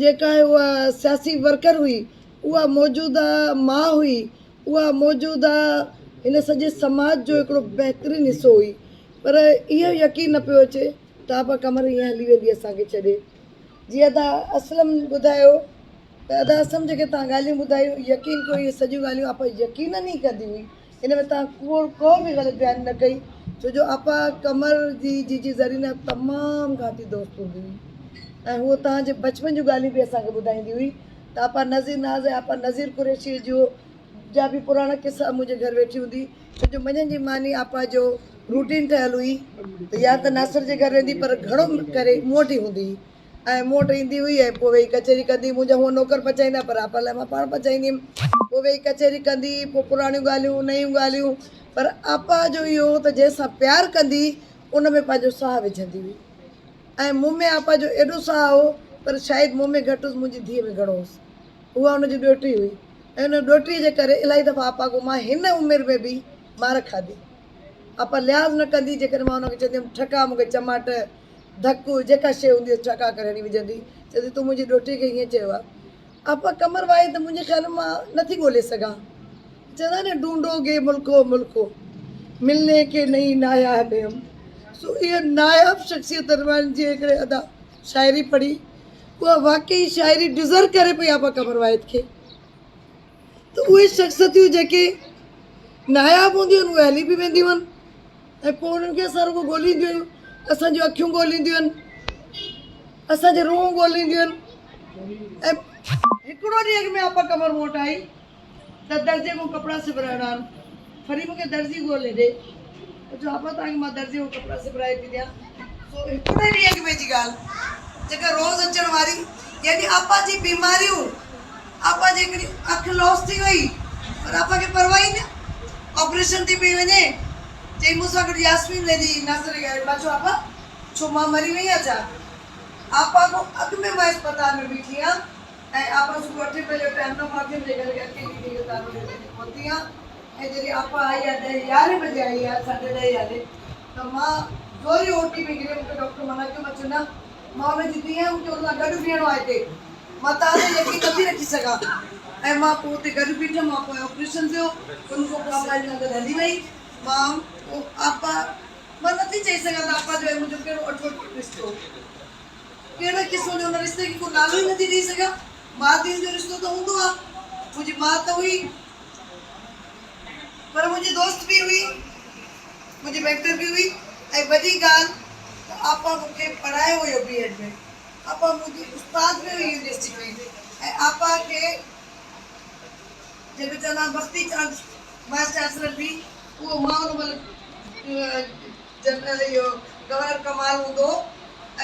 جيڪا آهي اها سياسي ورڪر هئي، اها موجوده ماء هئي، اها موجوده هن سڄي سماج جو هڪڙو بهترين حصو هئي. پر اهو يقين نه پيو اچي ته آپا قمر ائين هلي ويندي اسان کي ڇڏي. جيئن ادا اسلم ٻڌايو ته ادا اسلم جيڪي توهان ڳالهيون ٻڌايون يقين ڪيو اهي سڄيون ڳالهيون آپا يقينن ئي ڪندي هئي ان ۾ توهان ڪوڙ ڪو به غلط بياني نه ڪئي ڇو جو آپا قمر جي جيجي زرينه تمام گهاٽي دوست هوندي هئي ۽ هوء توهان جي بچپن جون ڳالهيون به اسان کي ٻڌائيندي هئي ته آپا نذير ناز ۽ آپا نذير قريشي جو جا به پراڻا قصا منهنجي گهر ويٺي هوندي ڇو جو منجهند جي ماني آپا جو روٽين ٺهيل هئي ته يا ته ناصر جي گهر ويندي پر گهڻو ڪري مون وٽ ئي هوندي هئي ۽ مون وٽ ايندي هئي ۽ پوء ويهي ڪچهري ڪندي هئي. منهنجا هونء نوڪر پچائيندا پر آپا لاء مان پاڻ پچائيندي هيم. پوء ويهي ڪچهري ڪندي هئي، پوء پراڻيون ڳالهيون، نيون ڳالهيون. پر آپا جو اهو هو ته جنهن سان پيار ڪندي هئي، ان ۾ پنهنجو ساهه وجهندي هئي. ۽ مون ۾ آپا جو ايڏو ساهه هو پر شايد مون ۾ گهٽ هيس منهنجي ڌيء ۾ گهڻو هيس. اها ان جي ڏوهٽي هئي ۽ ان ڏوهٽي جي ڪري الاهي دفعا آپا کان مان هن عمر ۾ به مار کاڌي. آپا لحاظ نه ڪندي جيڪڏهن مان ان کي چوندي هيم ٺڪا مون کي چماٽ، ڌڪ جيڪا شيء هوندي هيس ٺڪا ڪري هڻي وجهندي. چوندي تون منهنجي ڏوهٽي کي ائين چيو آهي. آپا قمر واحد منهنجي خيال ۾ مان نٿي ڳولي سگهان. چوندا آهن نه ڊونڊو گي ملڪو ملڪو ملني ڪي نهين ناياب هي هم سو اها ناياب شخصيت ارمان جي هڪڙي ادا شاعري پڙهي اها واقعي شاعري ڊزرو ڪري پئي آپا قمر واحد کي ته اهي شخصيتون جيڪي ناياب هونديون آهن اهي هلي به وينديون آهن ۽ پوء انهن کي اسان رڳو ڳولينديون آهيون اسان جون اکيون ڳولينديون آهن اسان جي روحون ڳولينديون آهن ۽ هڪڙو ڏينهن اڳ ۾ آپا قمر مون وٽ آئي ته درزي مون ڪپڙا سبرائڻا آهن وري مون کي درزي ڳولي ڏي چيو آپا توهان کي مان درزي کان ڪپڙا سبرائي ٿي ڏيان سو هڪڙي ڏينهن اڳ ۾ جي ڳالهه جيڪا روز اچڻ واري يعني آپا جي بيماريون آپا جي هڪڙي اک لاس ٿي وئي پر آپا کي پرواهه ئي نه آپريشن ٿي پئي وڃي چئي مون سان گڏ ياسمين ويندي ناصر کي مان چيو آپا ڇو مان مري وئي آهيان ڇا آپا کان اڳ ۾ مان اسپتال ۾ بيٺي آهيان ۽ آپا صبح اٺين بجي جو ٽائيم نه مان اٺين بجي گهر کي اڪيلي ٿي اسپتال ۾ وڃي پهتي آهيان ۽ جڏهن آپا آئي آهي ڏهين يارهين بجي آئي آهي ساڍي ڏهين يارهين ته مان زوري او ٽي ۾ گري مون کي ڊاڪٽر منع ڪيو مان چيو نه مان ان جي ڌيء آهيان مون کي ان سان گڏ بيهڻو آهي هتي مان توهان تي يقين نٿي رکي سگهان ۽ مان پوء اتي گڏ بيٺم مان پوء آپريشن ٿيو ان کان پوء آپا سان گڏ هلي وئي مان پوء آپا مان نٿي چئي سگهان ته آپا جو ۽ منهنجو ڪهڙو اٺوٽ رشتو ڪهڙي قسم جو ان رشتي کي ڪو نالو ئي نٿي ڏئي سگهان ماء ڌيء جو رشتو ته هوندو آهي منهنجي ماء ته هئي پر منهنجي دوست به هئي، منهنجي مينٽر به هئي ۽ وڏي ڳالهه ته آپا مون کي پڙهايو هيو بي ايڊ ۾، آپا منهنجي استاد به هئي يونيورسٽي ۾ ۽ آپا کي جيڪو چوندا آهن بختي چانس وائيس چانسلر ٿي اهو مان ان مهل جنرل اهو گورنر ڪمال هوندو هو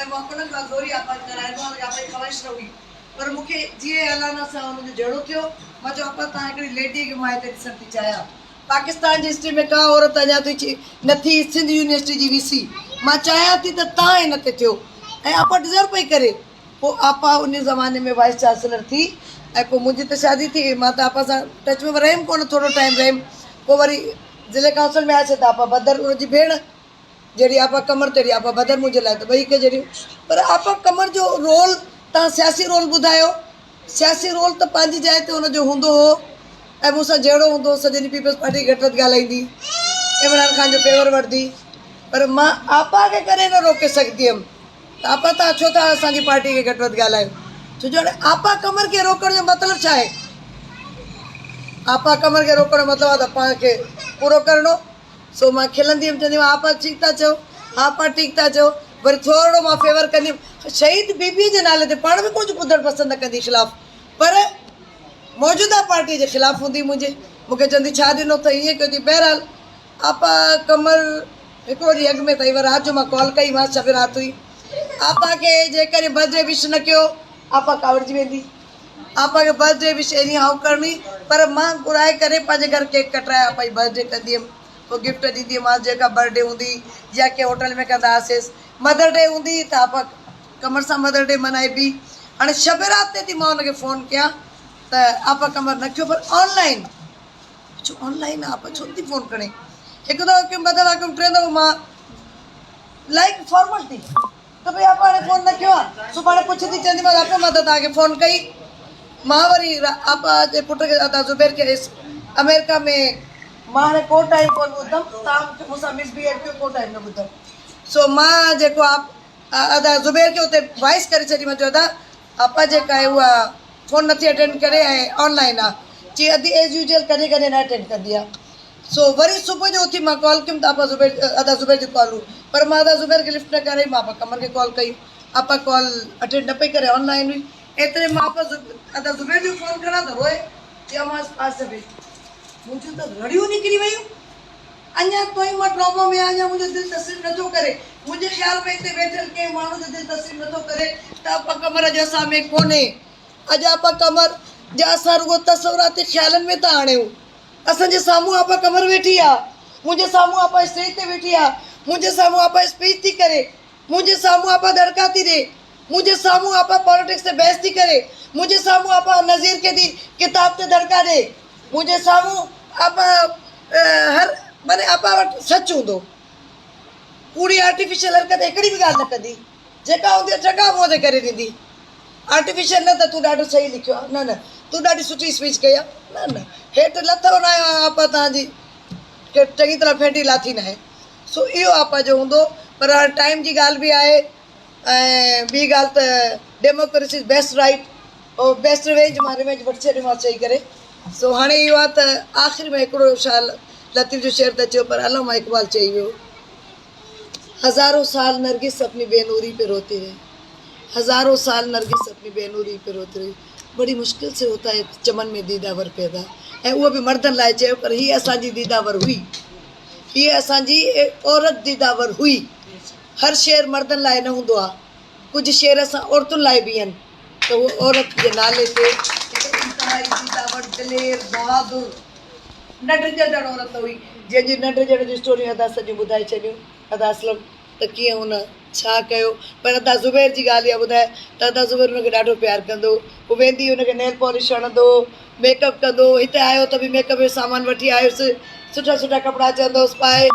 ۽ مان ان کان زوري آپا کي ڪرايو هو، آپا جي خواهش نه هئي. پر مون کي جيئن الانا سان ان جو جهيڙو ٿيو، مان چيو آپا توهان هڪڙي ليڊيء کي مان هتي ڏسڻ ٿي چاهيان. پاڪستان جي هسٽري ۾ ڪا عورت اڃا تائين نه ٿي سنڌ يونيورسٽي جي وي سي. مان چاهيان ٿي ته توهان ان تي ٿيو ۽ آپا ڊزرو پئي ڪري. پوء آپا ان زماني ۾ وائيس چانسلر ٿي ۽ پوء منهنجي ته شادي ٿي وئي. مان ته آپا سان ٽچ ۾ رهيم ڪونه ٿورو ٽائيم رهيم پوء وري ضلعي ڪائونسل ۾ آيس ته آپا بدر ان جي ڀيڻ جهڙي آپا قمر تهڙي آپا بدر منهنجي لاء ته ٻئي هڪ جهڙيون پر آپا قمر جو رول تان سياسي رول ٻڌايو سياسي رول ته پنهنجي جاء تي هن جو هوندو هو ۽ مون سان جهڙو هوندو هو سڄو ڏينهن پيپلز پارٽي کي گهٽ وڌ ڳالهائيندي عمران خان جو فيور وٺندي پر مان آپا کي ڪڏهن نه روڪي سگهندي هيم ته آپا تان ڇو ٿا اسان جي پارٽي کي گهٽ وڌ ڳالهايو ڇو جو هاڻي آپا قمر کي روڪڻ جو مطلب ڇا آهي آپا قمر کي روڪڻ جو مطلب آهي ته پاڻ کي پورو ڪرڻو سو مان کلندي هيم چوندي هيم آپا ٺيڪ ٿا چئو آپا ٺيڪ ٿا چئو وري ٿورڙو مان فيور ڪندي هيم شهيد بي بي جي نالي تي پاڻ به ڪجهه ٻڌڻ پسند نه ڪندي خلاف پر موجوده پارٽي جي خلاف هوندي منهنجي مون کي چوندي ڇا ڏنو اٿئي ائين ڪيو اٿئي بهرحال آپا قمر هڪڙو ڏينهن اڳ ۾ ته اها رات جو مان ڪال ڪئي مانس شب رات هئي آپا کي جيڪڏهن برٿ ڊي وش نه ڪيو آپا ڪاوڙجي ويندي آپا کي برٿ ڊي وش ايني هائو ڪرڻي پر مان گهرائي ڪري پنهنجي گهر ڪيڪ ڪٽرائي آپا جي برٿ ڊي ڪندي هيم پوء گفٽ ڏيندي هيمانس جيڪا برٿ ڊي هوندي يا ڪنهن هوٽل ۾ ڪندا هئاسيس مدر ڊي هوندي ته آپا قمر سان مدر ڊي منائبي هاڻي شب رات تي ٿي مان ان کي فون ڪيان ته آپا قمر نه ڪيو پر آن لائن ڇو آن لائن آپا ڇو نٿي فون کڻي هڪ دفعو ڪيم ٻه دفعا ڪيم ٽي دفعو مان لائڪ فارملٽي ته ڀئي آپا هاڻي فون نه ڪيو آ سڀاڻي پڇندي چونديمانس آپا مان ته توهان کي فون ڪئي مان وري آپا جي پٽ کي ادا زبير کي آمريڪا ۾ مان هاڻي ڪو ٽائيم ڪونه ٻڌم توهان مون سان مس بيهيو ڪيو ڪو ٽائيم نه ٻڌم سو مان جيڪو آپ ادا زبير کي اتي وائس ڪري ڇڏي مان چيو ادا آپا جيڪا آهي اها فون نٿي اٽينڊ ڪري ۽ آن لائين آ چي ادي ايز يوزل ڪڏهن ڪڏهن نه اٽينڊ ڪندي آ سو وري صبح جو اٿي مان ڪال ڪيم ته آپا زبير ادا زبير جي ڪال هئي پر مان ادا زبير کي لفٽ نه ڪرائي مان آپا قمر کي ڪال ڪئي آپا ڪال اٽينڊ نه پئي ڪري آن لائين هئي ايتري مان آپا ادا زبير جو فون کڻان ته روئي چي امان پاس ٿي منهنجون ته رڙيون نڪري ويون اڃا تائين مان ٽراما ۾ آهيان، اڃا منهنجو دل تسليم نه ٿو ڪري. منهنجي خيال ۾ هتي ويٺل ڪنهن ماڻهو جو دل تسليم نه ٿو ڪري ته آپا قمر اڄ اسان ۾ ڪونهي. اڄ آپا قمر جا اسان رڳو تصوراتي خيالن ۾ ٿا آڻيون. اسان جي سامهون آپا قمر ويٺي آ. منهنجي سامهون آپا اسٽيج تي ويٺي آ. منهنجي سامهون آپا اسپيچ ٿي ڪري. منهنجي سامهون آپا دڙڪا ٿي ڏي. منهنجي سامهون آپا پاليٽڪس تي بحث ٿي ڪري، منهنجي سامهون آپا نذير کي ٿي ڪتاب تي دڙڪا ڏي، منهنجي سامهون آپا هر معني آپا وٽ سچ هوندو، ڪوڙي آرٽيفيشل حرڪت هڪڙي به ڳالهه نه ڪندي، جيڪا هوندي ٽڪا منهن تي ڪري ڏيندي، آرٽيفيشل نه ته تون ڏاڍو صحيح لکيو آهي، نه نه تون ڏاڍي سٺي اسپيچ ڪئي آهي، نه نه هيٺ لٿو نه آهيان آپا توهان جي چڱي طرح ڦينٽي لاٿي ناهي، سو اهو آپا جو هوندو پر هاڻي ٽائيم جي ڳالهه به آهي. ۽ ٻي ڳالهه ته democracy is best right O best revenge مان ريونج وٺي ڇڏيومانس چئي ڪري سو هاڻي اهو آهي ته آخر ۾ هڪڙو شاهه لطيف جو شعر ته اچيو پر علامه اقبال چئي ويو هزارون سال نرگس اپني بي نوري پي روتي رهي هزارون سال نرگس اپني بي نوري پي روتي رهي بڙي مشڪل سي هوتا هي چمن ۾ ديده ور پيدا ۽ اهو به مردن لاء چيو پر هي اسان جي ديده ور هئي هي اسان جي عورت ديده ور هئي هر شعر مردن لاء نه هوندو آ، ڪجهه شعر اسان عورتن لاء به آهن ته هوء عورت جي نالي تي هڪ انتهائي ديداور، دلير، بهادر، نه ڊڄندڙ عورت هئي، جنهن جي نه ڊڄڻ جون اسٽوريون ادا سڄيون ٻڌائي ڇڏيون، ادا اسلم ته ڪيئن هن ڇا ڪيو، پر ادا زبير جي ڳالهه اها ٻڌائي ته ادا زبير هن کي ڏاڍو پيار ڪندو هو، هو ويندي هن کي نيل پالش هڻندو هو، ميڪ اپ ڪندو هو، هتي آيو ته به ميڪ اپ جو سامان وٺي آيس، سٺا سٺا ڪپڙا چوندو هوس پائي.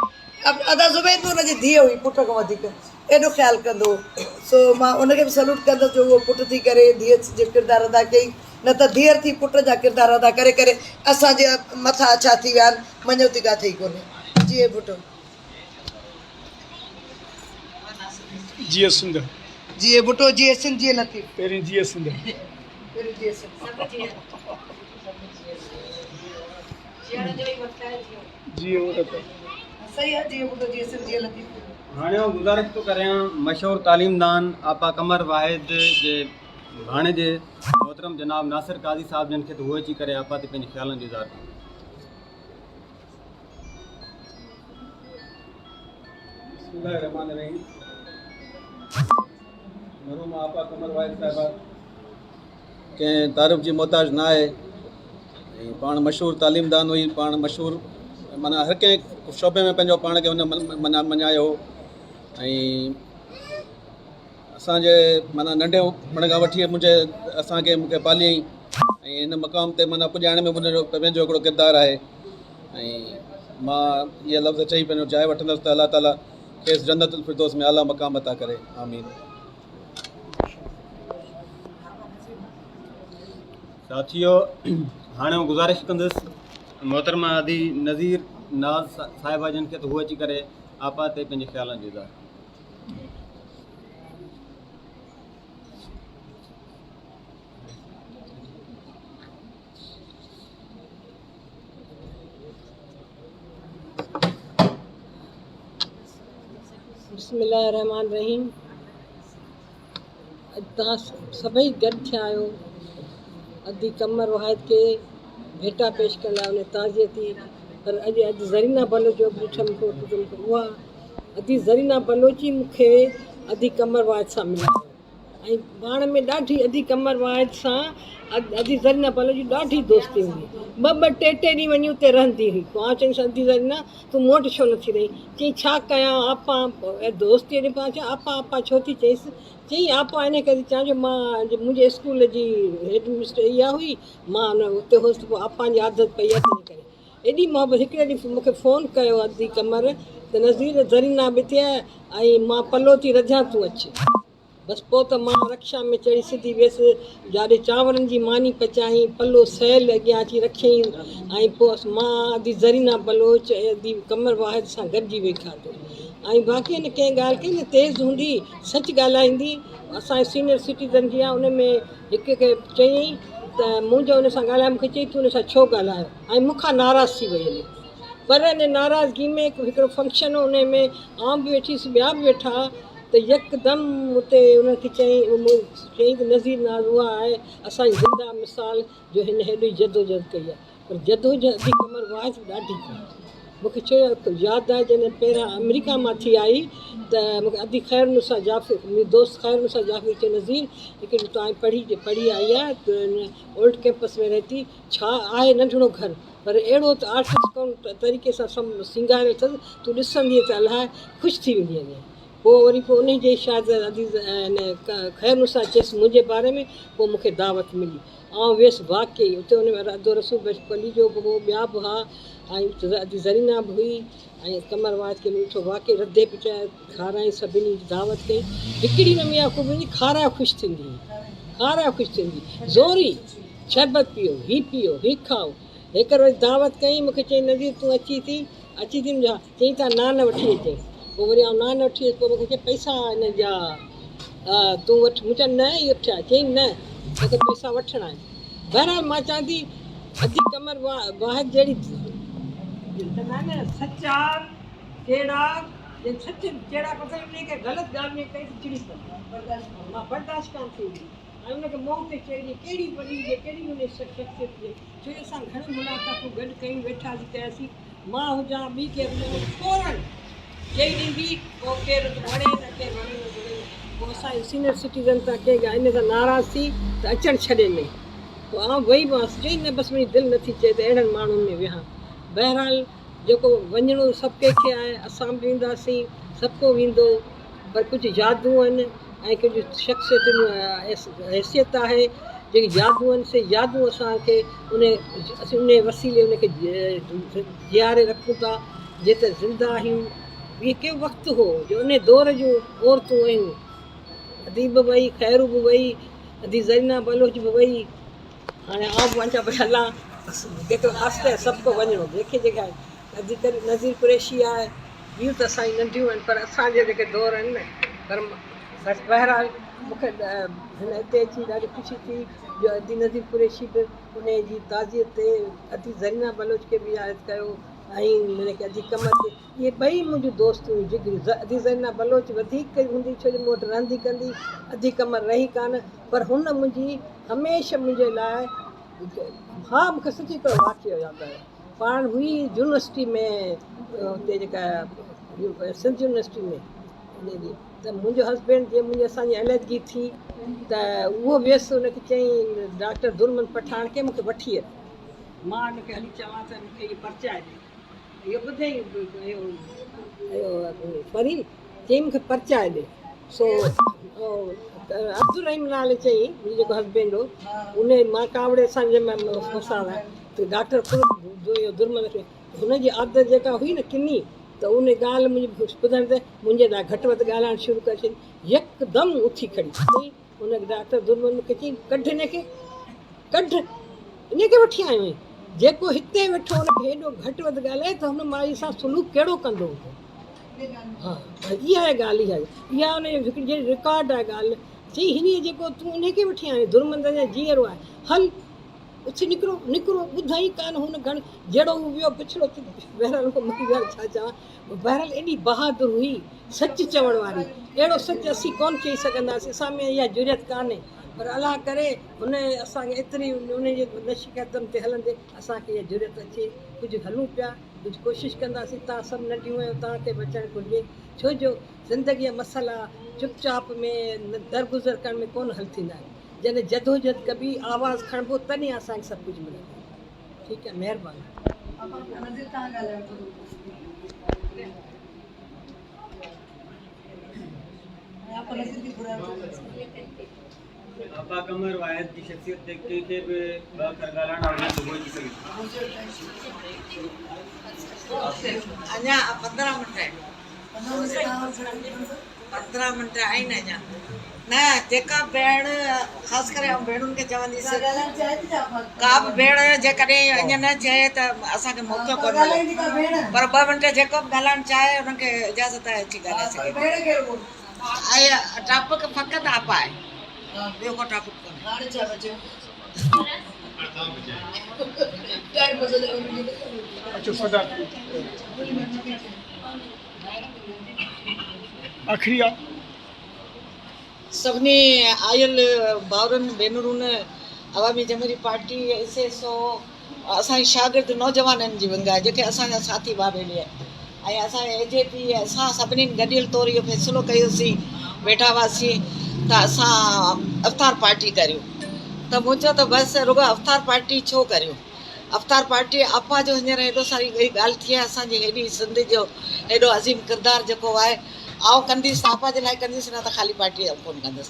ادا زبيد به ان جي ڌيء هئي پٽ کان وڌيڪ ايڏو خيال ڪندو هو سو مان ان کي به سلوٽ ڪندس جو اهو پٽ ٿي ڪري ڌيء جو ڪردار ادا ڪيائين نه ته ڌيئر ٿي پٽ جا ڪردار ادا ڪري ڪري اسان جي مٿا اڇا ٿي ويا آهن مڃوتي ڪا ٿئي ڪونهي جيئي ڀٽو. جيئي سنڌ. جيئي ڀٽو جيئي سنڌ جيئي لطيف. پهرين جيئي سنڌ. پهرين جيئي سنڌ. سڀ جيئن. جيئڻ جو ئي وقت آهي جيئو. جيئي عورت. صحيح آ جيئي ڀٽو جيئي سنڌ جيئي لطيف. هاڻي آئون گذارش ٿو ڪريان مشهور تعليمدان آپا قمر واحد جي ڀاڻيجي محترم جناب ناصر قاضي صاحب جن کي ته هو اچي ڪري آپا تي پنهنجي خيالن جو اظهار ڪن. بسم الله الرحمن الرحيم مرحوم آپا قمر واحد صاحبه ڪنهن تعارف جي محتاج نه آهي ۽ پاڻ مشهور تعليمدان هئي پاڻ مشهور معنيٰ هر ڪنهن شعبي ۾ پنهنجو پاڻ کي هن مڃايو هو ۽ اسانجي معنيٰ ننڍي هئڻ کان وٺي منهنجي اسانکي مونکي پاليائين ۽ هن مقام تي معنيٰ پڄائڻ ۾ هن جو پنهنجو هڪڙو ڪردار آهي ۽ مان اهي لفظ چئي پنهنجو جاء وٺندس ته الله تعاليٰ کيس جنت الفردوس ۾ اعليٰ مقام عطا ڪري آمين. ساٿيو هاڻي آئون گذارش ڪندس محترمه ادي نذير ناز صاحبه جن کي ته هو اچي ڪري آپا تي پنهنجي خيالن جو اظهار ڪن. بسم الله الرحمٰن الرحيم اڄ توهان سڀئي گڏ ٿيا آهيو ادي قمر واحد کي ڀيٽا پيش ڪرڻ لاء ان تعزيتي پر اڄ اڄ زرينا بلوچ جو به ڏٺم فوٽو ته مونکي اها ادي زرينا بلوچ ئي مونکي ادي قمر واحد سان ملايو ۽ پاڻ ۾ ڏاڍي ادي قمر واحد سان ادي زرينا بلوچ جي ڏاڍي دوستي هوندي هئي. ٻه ٻه ٽي ٽي ڏينهن وڃي اتي رهندي هئي. پوء آئون چوندس ادي زرينا تون مون وٽ ڇو نٿي رهين؟ چيائين ڇا ڪيان آپا دوستي ڏي پاڻ چيو آپا آپا ڇو ٿي چئيس؟ چيائين آپا ان ڪري ٿي چوان جو مان منهنجي اسڪول جي هيڊ مسٽر اها هئي مان اتي هوس ته پوء آپا جي عادت پئي آهي تنهن ڪري. ايڏي محبت هڪڙي ڏينهن مون کي فون ڪيو ادي قمر ته نذير زرينا به ٿي ۽ مان پلو ٿي رڌيان تون اچ. بس پوء ته مان رڪشا ۾ چڙهي سڌي ويس جاڏي چانورن جي ماني پچايائين، پلو سيل اڳيان اچي رکيائين ۽ پوء مان ادي زرينا بلوچ ۽ ادي قمر واحد سان گڏجي ويهي کاڌو ۽ باقي هن ڪنهن ڳالهه ڪئي نه تيز هوندي سچ ڳالهائيندي اسان جي سينئر سٽيزن جي آ ان ۾ هڪ کي چيائين ته منهنجو ان سان ڳالهايو مون کي چيائين تون ان سان ڇو ڳالهايو ۽ مون کان ناراض ٿي وئي هلي پر ان ناراضگي ۾ هڪڙو فنڪشن هو ان ۾ آئون به ويٺي هيس ٻيا به ويٺا ته يڪدم اتي انهن کي چيائين چيائين ته نذير ناز اها آهي اسان جي زنده مثال جو هن هيڏي جدوجهد ڪئي آهي پر جدوجهد ادي قمر واحد به ڏاڍي ڪئي مون کي چيو ياد آهي جڏهن پهريان آمريڪا مان ٿي آئي ته مون کي ادي خير النساء جعفري منهنجي دوست خير النساء جعفري چيو نذير هڪڙي تون پڙهي پڙهي آئي آهي اولڊ ڪيمپس ۾ رهي ٿي ڇا آهي ننڍڙو گهر پر اهڙو ته آرٽسٽ طريقي سان سينگاريل اٿس تون ڏسندينء ته الائي خوش ٿي ويندينء. پوء وري پوء انهي جي شايد ادي هن خيرالنساء چيس منهنجي باري ۾ پوء مون کي دعوت ملي. آئون ويس واقعي اتي ان ۾ ادو رسول بخش پليجو به هو ٻيا به ها ۽ ادي زرينا به هئي ۽ قمر واحد کي مون ڏٺو واقعي رڌي پچائي کارائي سڀني جي دعوت ڪئي. هڪڙي ۾ اها خوبي هوندي کارائي خوش ٿيندي هئي کارائي خوش ٿيندي هئي زوري شربت پيئو هي پيئو هي کائو هيڪر وري دعوت ڪئي مون کي چيائين نذير تون اچي ٿي اچي ٿي مون چيو ها چيائين تان نان وٺي اچجانء پوء وري آئون نان وٺي آيس پوء مون کي چيائين پئسا هن جا تون وٺ مون چيو نه اهي وٺيا چيائين نه توکي پئسا وٺڻا آهن بهرحال مان چوان ٿي ادي قمر واحد جهڙي چوندا آهن نه سچا ڪهڙا جي سچ ڪهڙا پسند انهي کي غلط ڳالهه ۾ ڪئي ته چڙي پوندي مان برداشت ڪانه ٿيندي ۽ ان کي منهن تي چئجي ڪهڙي وڏي هجي ڪهڙي به ان جي شخصيت هجي ڇو جو اسان گهڻيون ملاقاتون گڏ ڪيون ويٺاسين ڪياسين مان هجان ٻي ڪير هجي ان کي فورن چئي ڏيندي پوء ڪير وڻي نه ڪير وڻي نه وڻي پوء اسان جي سينئر سٽيزن تان ڪنهن ڳالهه ان سان ناراض ٿي ته اچڻ ڇڏي نه پوء آئون وئي به هئس چئي نه بس منهنجي دل نٿي چئي ته اهڙن ماڻهن ۾ ويهان بهرحال جيڪو وڃڻو سڀ ڪنهن کي آهي اسان به وينداسين سڀ ڪو ويندو پر ڪجهه يادون آهن ۽ ڪجهه شخصيتن جون حيثيت آهي جيڪي يادون آهن سي يادون اسان کي ان اسين ان وسيلي ان کي جياري رکون ٿا جيتر زنده آهيون اهي ڪي وقت هو جو ان دور جون عورتون هيون ادي به وئي خيرو به وئي ادي زرينا بلوچ به وئي هاڻي آئون به وڃان پئي هلان جيڪو آستي سڀ ڪو وڃڻو جيڪي جيڪي آهن ادي نذير قريشي آهي ٻيون ته اسان جون ننڍيون آهن پر اسان جا جيڪي دور آهن نه پر بس بهرحال مون کي هن هتي اچي ڏاڍي خوشي ٿي جو ادي نذير قريشي به ان جي تعزيت تي ادي زرينا بلوچ کي به ياد ڪيو ۽ هن کي ادي قمر کي اهي ٻئي منهنجون دوست هيون جگريون ادي زرينا بلوچ وڌيڪ هوندي ڇو جو مون وٽ رهندي ڪندي ادي قمر رهي ڪانه پر هن منهنجي هميشه منهنجي لاء ها مون کي سچي هڪڙو واقعو ياد آيو پاڻ هئي يونيورسٽي ۾ اتي جيڪا سنڌ يونيورسٽي ۾ ته منهنجو هسبينڊ جي منهنجي اسان جي علحدگي ٿي ته اهو ويس ان کي چيائين ڊاڪٽر درمن پٺاڻ کي مون کي وٺي اچ مان ان کي هلي چوان ته مون کي اهي پرچائي ڏي اهو ٻڌائين اهو فريد چيائين مون کي پرچائي ڏي سو عبدالرحيم نالي چيائين منهنجو جيڪو هسبينڊ هو ان مان ڪاوڙي اسان جي مسالا ته ڊاڪٽر درمن کي هن جي عادت جيڪا هئي نه ڪني ته ان ڳالهه منهنجي ٻڌڻ تي منهنجي لاء گهٽ وڌ ڳالهائڻ شروع ڪري ڇڏي يڪدم اٿي کڙي ٿي ان ڊاڪٽر درمن مون کي چيائين ڪڍ هن کي ڪڍ ان کي وٺي آيو آهين جيڪو هتي ويٺو ان کي هيڏو گهٽ وڌ ڳالهائي ته هن مائي سان سلوڪ ڪهڙو ڪندو هوندو ها اها آهي ڳالهه اها اها ان جو هڪڙي جهڙي رڪارڊ آهي ڳالهه چئي هن جيڪو تون ان کي وٺي آيو درمند اڃا جيئرو آهي هل اٿي نڪرو نڪرو ٻڌائين ڪانه هن گهڻ جهڙو هو ويو پڇڙو ٿي بهرحال هو مري ويو ڇا چوان بهرحال ايڏي بهادر هئي سچ چوڻ واري اهڙو سچ اسين ڪونه چئي سگهنداسين اسان ۾ اها جرئت ڪانهي پر الله ڪري هن اسان کي ايتري ان جي نقش قدم تي هلندي اسان کي اها جرئت اچي ڪجهه هلون پيا ڪجهه ڪوشش ڪنداسين توهان سڀ ننڍيون آهيو توهان کي به اچڻ گهرجي ڇو جو زندگي جا مسئلا چپ چاپ ۾ درگذر ڪرڻ ۾ ڪونه حل ٿيندا آهن جڏهن جدوجھد ڪبي آواز کڻبو تڏهن اسان کي سڀ ڪجهه ملندو ٺيڪ آهي مهرباني. آپا قمر واحد جي شخصيت تي ڪنهن کي به ٻه اکر ڳالهائڻا هجن ته هو اچي سگهي ٿو. اڃا 15 منٽ آهن. 15 منٽ آهن اڃا نه جيڪا ڀيڻ خاص ڪري آئون ڀيڻن کي چونديس ڪا به ڀيڻ جيڪڏهن ائين نه چئي ته اسان کي موقعو ڪونه ملي پر ٻه منٽ جيڪو به ڳالهائڻ چاهي انهن کي اجازت آهي اچي ڳالهائي سگهي ٿو. ۽ ٽاپڪ فقط آپا آهي ٻيو ڪو ٽاپڪ ڪونهي. آخري آ. سڀني آيل ڀائرن ڀينرن Awami Jamhoori party S S O اسان جي شاگرد نوجوانن جي ونگ آهي جيڪي اسان جا ساٿي ٻاٻيلي آهن ۽ اسان جي اي جي پي اسان سڀني گڏيل طور اهو فيصلو ڪيوسين ويٺا هئاسين ته اسان افطار پارٽي ڪريون ته مون چيو ته بس رڳو افطار پارٽي ڇو ڪريون افطار پارٽي آپا جو هينئر هيڏو ساري ڳالهه ٿي آهي اسان جي هيڏي سنڌ جو هيڏو عظيم ڪردار جيڪو آهي آئون ڪنديس ته آپا جي لاء ڪنديس نه ته خالي پارٽي آئون ڪونه ڪندس.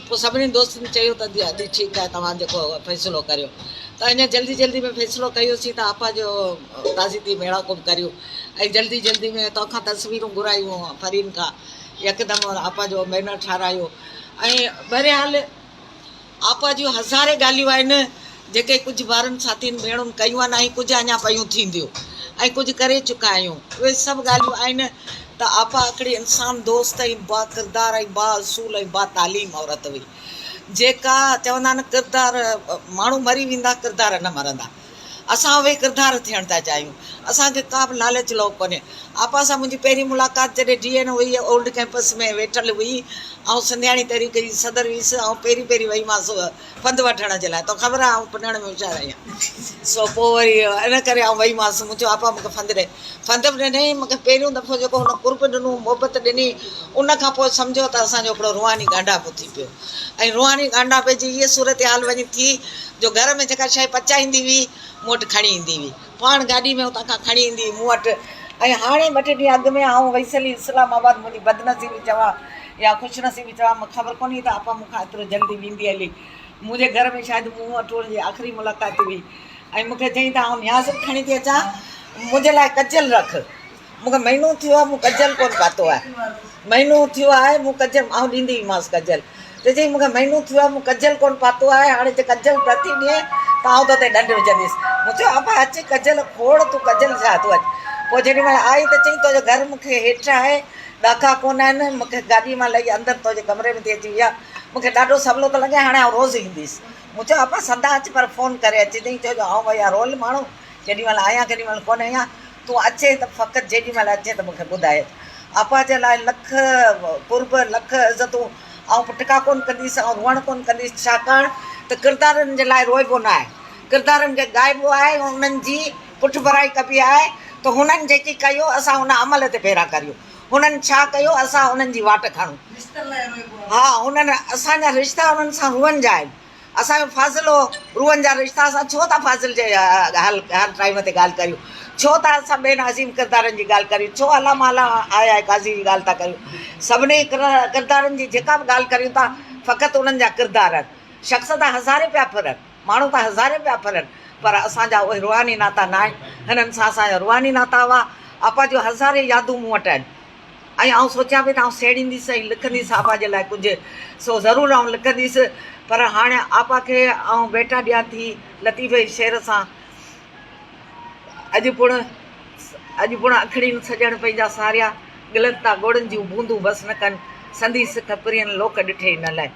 پوء سڀني دوستن چيو ته ادي ٺيڪ آهي توهان جيڪو فيصلو ڪريو. ته اڃا جلدي جلدي ۾ فيصلو ڪيوسين ته آپا جو تعزيتي ميڙاڪو به ڪريون ۽ جلدي جلدي ۾ توکان تصويرون گهرايون فرين کان يڪدم آپا جو بينر ٺارايو ۽ بهرحال آپا جون هزارين ڳالهيون آهن جيڪي ڪجهه ڀائرن ساٿين ڀيڻن ڪيون آهن ۽ ڪجهه اڃا پيون ٿينديون ۽ ڪجهه ڪري چڪا آهيون اهي سڀ ڳالهيون آهن ته آپا هڪڙي انسان دوست ۽ با ڪردار ۽ با اصول ۽ با تعليم عورت هئي جيڪا چوندا آهن ڪردار ماڻهو مري ويندا ڪردار نه مرندا اسان اهي ڪردار ٿيڻ ٿا چاهيون. اسان کي ڪا به لالچ لوڀ ڪونهي. آپا سان منهنجي پهرين ملاقات جڏهن ڊي اين هئي اولڊ ڪئمپس ۾ ويٺل هئي. آئون سنڌياڻي تحريڪ جي صدر هيس. آئون پهرين پهرين وئي مانس فند وٺڻ جي لاء. توکي خبر آهي آئون پنڻ ۾ هوشيار آهيان. سو پوء وري ان ڪري آئون وئي مانس. مون چيو آپا مون کي فند ڏي. فند به ڏنائين. مون کي پهريون دفعو جيڪو هن قرب ڏنو، محبت ڏني، ان کان پوء سمجهو ته اسان جو هڪڙو روحاني ڳانڍاپو ٿي پيو. ۽ روحاني ڳانڍاپي جي هيء صورتحال وڃي ٿي جو گهر ۾ جيڪا شيء پچائيندي هئي، مون وٽ کڻي ايندي هئي. پاڻ گاڏي ۾ اتان کان کڻي ايندي هئي مون وٽ. ۽ هاڻي ٻه ٽي ڏينهن اڳ ۾ آئون ويس هلي اسلام آباد منهنجي بدنصيبي چوان يا خوش نصيبي چوان مون کي خبر ڪونهي ته آپا مون کان ايترو جلدي ويندي هلي. منهنجي گهر ۾ شايد مون وٽ ان جي آخري ملاقات هئي ۽ مون کي چيائين ته آئون نياز به کڻي ٿي اچان، منهنجي لاء ڪجل رک. مون کي مهينو ٿيو آهي مون ڪجل ڪونه پاتو آهي مهينو ٿيو آهي مون ڪجل آئون ڏيندي هئي مانس ڪجل ته چئي مون کي مهينو ٿيو آهي مون ڪجل ڪونه پاتو آهي هاڻي جي ڪجل نٿي ڏئين ته آئون تو تي ڏنڊ وجهنديس مون چيو ابا اچ ڪجل کوڙ تون ڪجل ڇا تون اچ پوء جيڏي مهل آئي ته چئي تنهنجو گهر مون کي هيٺ آهي ڏاڪا ڪونه آهن مون کي گاڏي مان لهي اندر تنهنجي ڪمري ۾ ٿي اچي ويهان مون کي ڏاڍو سولو ٿو لڳي هاڻي آئون روز اينديس مون چيو ابا سندا اچ پر فون ڪري اچجئين ڇو جو آئون وئي آهيان رول ماڻهو ڪيڏي مهل آهيان ڪيڏي مهل ڪونه آهيان تون اچين ته فقط جيڏي مهل اچين ته مون کي ٻڌائج. آپا جي لاء لک قرب، لک عزتون. آئون پٽڪا ڪونه ڪنديس، آئون روئڻ ڪونه ڪنديس، ڇاڪاڻ ته ڪردارن جي لاء روئبو نه آهي. ڪردارن کي ڳائبو آهي ۽ انهن جي پٺڀرائي ڪبي آهي ته هنن جيڪي ڪيو، اسان ان عمل تي ڦيرا ڪريون. هنن ڇا ڪيو، اسان انهن جي واٽ کڻون. ها، هنن اسان جا رشتا انهن سان روئن جا آهن. اسان جو فاضل هو، روحن جا رشتا اسان ڇو ٿا فاضل جي هر ٽائيم تي ڳالهه ڪريون، ڇو ٿا اسان ٻين عظيم ڪردارن جي ڳالهه ڪريون، ڇو علامه آء آء قاضي جي ڳالهه ٿا ڪريون، سڀني ڪردارن جي جيڪا به ڳالهه ڪريون ٿا فقط انهن جا ڪردار آهن، شخص ته هزارين پيا ڦرن، ماڻهو ته هزارين پيا ڦرن پر اسان جا اهي روحاني ناتا ناهن، هنن سان اسان جا روحاني ناتا هئا، آپا جون هزارين يادون مون وٽ آهن. ۽ آئون سوچيان پئي ته آئون سهيڙينديس ۽ لکنديس آپا جي لاء ڪجهه، سو ضرور آئون لکنديس، پر هاڻي آپا کي آئون ڀيٽا ڏيان ٿي لطيف جي شعر سان، اڄ پڻ اڄ پڻ اکڙين سڄڻ پنهنجا ساريا، ڳلن تان ڳوڙهن جون بوندون بس نه ڪن، سندي سک پرين لوڪ ڏٺي نه لئه.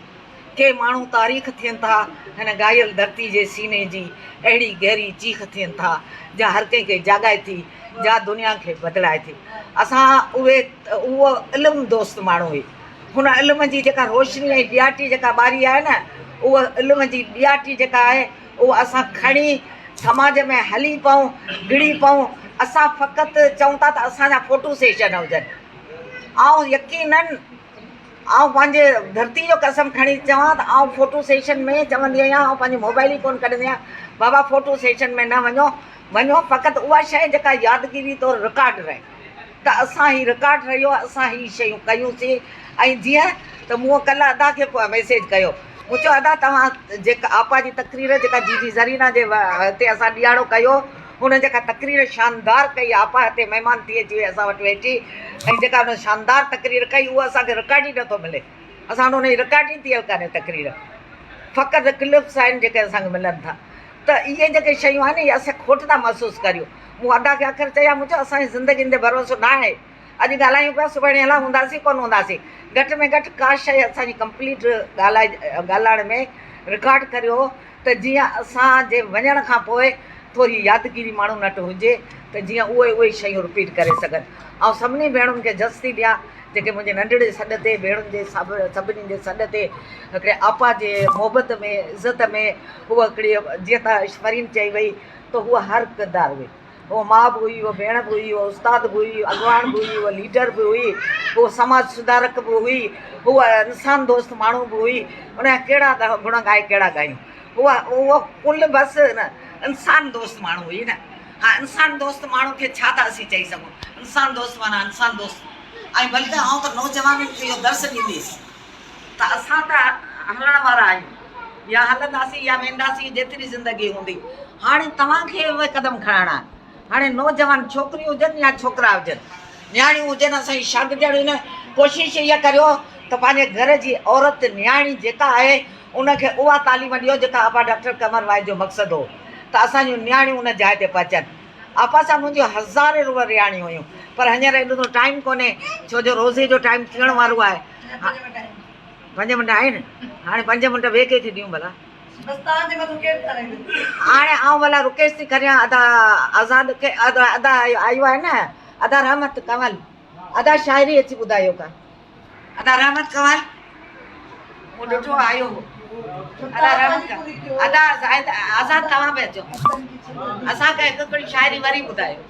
ڪي ماڻهو تاريخ ٿين ٿا، هن گهايل ڌرتي جي سيني جي اهڙي گهري چيخ ٿين ٿا، جا هر ڪنهن کي جاڳائي ٿي، جا دنيا کي بدلائي ٿي. اسان اهي اهو علم دوست ماڻهو هئي. هن علم جي جيڪا روشني ۽ ڏياٽي جيڪا ٻاري آهي نه، اهو علم جي ڏياٽي جيڪا آهي، اهو اسان کڻي سماج ۾ هلي پئون، گهڙي پئون. اسان فقط چئون ٿا ته اسان جا فوٽو سيشن هجن. آئون يقينن آئون پنهنجي ڌرتي جو قسم کڻي چوان ته آئون فوٽو سيشن ۾ چوندي آهيان آئون پنهنجي موبائل ئي ڪونه ڪڍندي آهيان بابا فوٽو سيشن ۾ نه وڃو وڃو فقط اها شيء جيڪا يادگيري طور رڪارڊ رهي ته اسان هي رڪارڊ رهيو اسان هي شيون ڪيون سين ۽ جيئن ته مون ڪلهه ادا کي ميسيج ڪيو مون چيو ادا توهان جيڪا آپا جي تقرير جيڪا جي جي زرينا جي هتي اسان ڏيهاڙو ڪيو هن جيڪا تقرير شاندار ڪئي آپا هتي مهمان ٿي اچي وئي اسان وٽ ويٺي ۽ جيڪا هن شاندار تقرير ڪئي اهو اسان کي رڪارڊ ئي نٿو ملي اسان وٽ ان جي رڪارڊ ئي ٿيل ڪانهي تقرير فقط ڪلپس آهن جيڪي اسان کي ملن ٿا ته اهي جيڪي شيون آهن اهي اسان کوٽ ٿا محسوس ڪريون مون ادا کي آخر چيا مون چيو اسان جي زندگين تي ڀروسو نه آهي اڄ ڳالهايون پيا سڀاڻي الا هونداسين ڪونه هونداسين گهٽ ۾ گهٽ ڪا شيء اسان جي ڪمپليٽ ڳالهائي ڳالهائڻ ۾ رڪارڊ ڪريو ته جيئن اسان جي وڃڻ کان پوء ٿوري يادگيري ماڻهن وٽ هجي ته جيئن اهي اهي شيون رپيٽ ڪري سگهن آئون سڀني ڀيڻن کي جس ٿي ڏيان جيڪي منهنجي ننڍڙي سڏ تي ڀيڻن جي سڀني جي سڏ تي هڪڙي آپا جي محبت ۾ عزت ۾ هوء هڪڙي جيئن ته فرين چئي وئي ته هوء هر ڪردار هئي هوء ماء به هئي، هوء ڀيڻ به هئي، هوء استاد به هئي، اڳواڻ به هئي، هوء ليڊر به هئي، هوء سماج سڌارڪ به هئي، هوء انسان دوست ماڻهو به هئي. ان جا ڪهڙا گڻ ڳائي ڪهڙا ڳايون. هوء هوء ڪل بس انسان دوست ماڻهو هئي نه. ها انسان دوست ماڻهو کي ڇا ٿا اسين چئي سگهون. انسان دوست معنيٰ انسان دوست. ۽ بلڪه آئون ته نوجوانن کي اهو درس ڏينديس ته اسان ته هلڻ وارا آهيون يا هلنداسين يا وينداسين جيتري زندگي هوندي هاڻي توهان کي اهي قدم کڻائڻا آهن هاڻي نوجوان ڇوڪريون هجن يا ڇوڪرا هجن نياڻيون هجن اسان جي شاگردياڻيون هجن ڪوشش اها ڪريو ته پنهنجي گهر جي عورت نياڻي جيڪا آهي ان کي اها تعليم ڏيو جيڪا آپا ڊاڪٽر قمر واحد جو مقصد هو ته اسان جون نياڻيون ان جاء تي پهچن. آپا سان منهنجون هزارين روح رهاڻيون هيون پر هينئر ايڏو ته ٽائيم ڪونهي ڇو جو روزي جو ٽائيم ٿيڻ وارو آهي. پنج منٽ آهن هاڻي پنج منٽ ٻئي ڪنهن کي ڏيون ڀلا. هاڻي آئون ڀلا رڪيش ٿي ڪريان ادا آزاد کي ادا ادا آيو آهي نه ادا رحمت ڪنول ادا شاعري اچي ٻڌايو ڪا. ادا رحمت ڪنول مون ڏٺو آيو هو ادا رحمت ادا زاهد آزاد توهان به اچو اسان کي هڪ هڪڙي شاعري وري ٻڌايو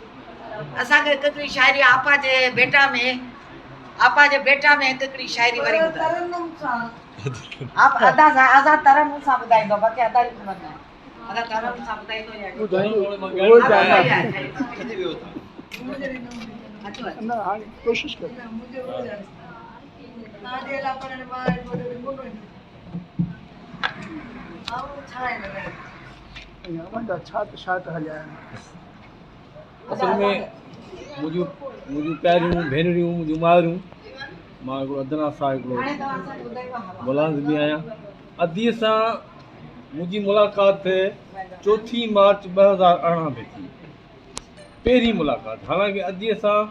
اسان کي هڪ هڪڙي شاعري آپا جي بيٽا ۾ آپا جي بيٽا ۾ هڪ هڪڙي شاعري وري ٻڌايو آپ ادا آزاد ترنم سان ٻڌائيندو باقي ادا جي خبر نه ادا ترنم سان ٻڌائيندو يا ڪوشش ڪر. اصل ۾ منهنجون منهنجون پياريون ڀينريون منهنجون مائرون مان هڪڙو ادنيٰ سان هڪڙو ملازم به آهيان اديء سان منهنجي ملاقات چوٿين مارچ 2018 ۾ ٿي پهرين ملاقات حالانڪه اديء سان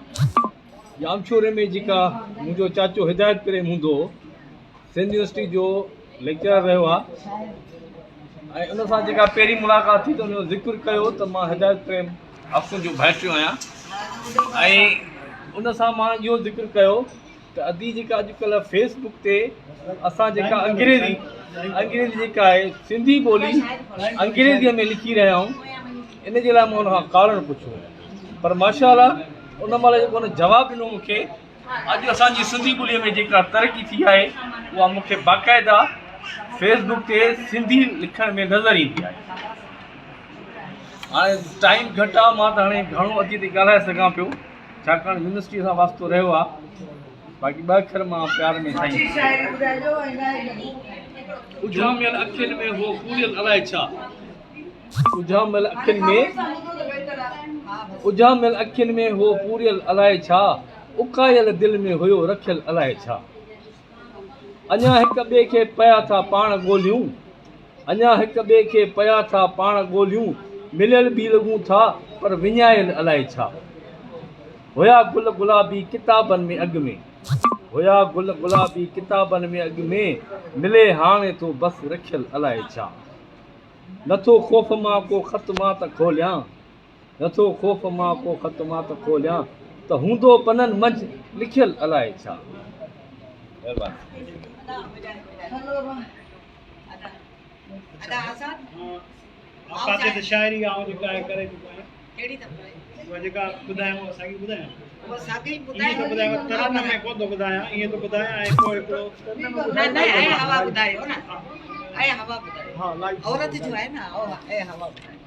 ڄامشوري ۾ جيڪا منهنجو چاچو هدايت پريم هوندو هو سنڌ يونيورسٽي جو ليڪچرر رهيو آهي ۽ ان سان جيڪا پهرين ملاقات ٿي ته ان جو ذڪر ڪيو ته مان هدايت پريم افسون جو ڀائٽيو آهيان ۽ ان سان مان اهو ذڪر ڪيو ته ادي جيڪا اڄڪلهه فيس بڪ تي اسان جيڪا انگريزي انگريزي جيڪا آهي سنڌي ٻولي انگريزيء ۾ لکي رهيا آهيون ان جي لاء مان ان کان ڪارڻ پڇيو پر ماشاء الله ان مهل جيڪو ان جواب ڏنو مون کي اڄ اسان جي سنڌي ٻوليء ۾ جيڪا ترقي ٿي آهي اها مون کي باقاعده فيس بڪ تي سنڌي لکڻ ۾ نظر ايندي آهي. هاڻي ٽائيم گهٽ آهي مان ته هاڻي گهڻو اڳتي تي ڳالهائي سگهان پيو ڇاڪاڻ يونيورسٽي سان واسطو رهيو آهي باقي ٻه اکر مان پيار ۾ سائين اجهاميل اکين ۾ هو پوريل الائي ڇا. اجهاميل اکين ۾ اجهاميل اکين ۾ هو پوريل الائي ڇا اڪايل دل ۾ هيو رکيل الائي ڇا اڃا هڪ ٻئي کي پيا ٿا پاڻ ڳوليون اڃا هڪ ٻئي کي پيا ٿا پاڻ ڳوليون مليل به لڳون ٿا پر وڃايل الائي ڇا هيا گل گلابي ڪتابن ۾ اڳ ۾ هيا گل گلابي ڪتابن ۾ اڳ ۾ ملي هاڻي ٿو بس رکيل الائي ڇا. نٿو خوف مان ڪو خط مان ته کوليان نٿو خوف مان ڪو خط مان ته کوليان ته هوندو پنن منجهه لکيل الائي ڇا. مهرباني. اها جيڪا ٻڌايائون اها ساڳي ٻڌايان؟ اها ساڳي ٻڌايان. ائين ٿو ٻڌايان ترنم ۾ ڪونه ٿو ٻڌايان ائين ٿو ٻڌايان ۽ پوء هڪڙو نه نه اي هوا ٻڌايو نه اي هوا ٻڌايو ها لائيو عورت جو آهي نه اي هوا ٻڌايو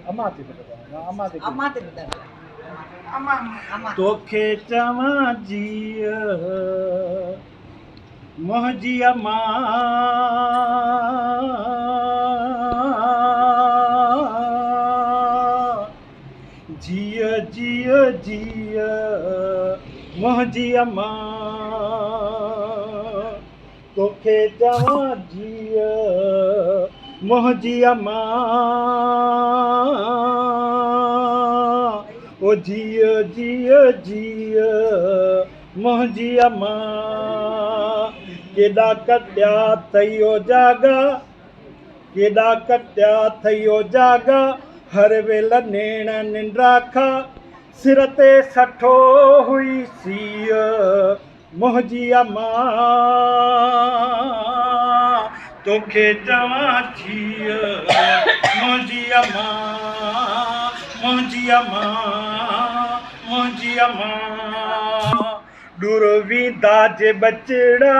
اما تي ٻڌايو اما تي اما تي ٻڌايو اما اما توکي چوان جيء منهنجي اما جيء جيء جيء منهنجي اما توکي چوان جيء منهنجي اما او جيء جيء جيء منهنجي اما ڪيڏا ڪٽيا اٿئي اوجاڳا ڪيڏا ڪٽيا اٿئي اوجاڳا، هر ويل نيڻ ننڊا کا، سر تي سٺو هئي سيء، منهنجي امان، توکي چوان جيء، منهنجي امان، منهنجي امان، منهنجي امان، ڏور ويندا جي ٻچڙا.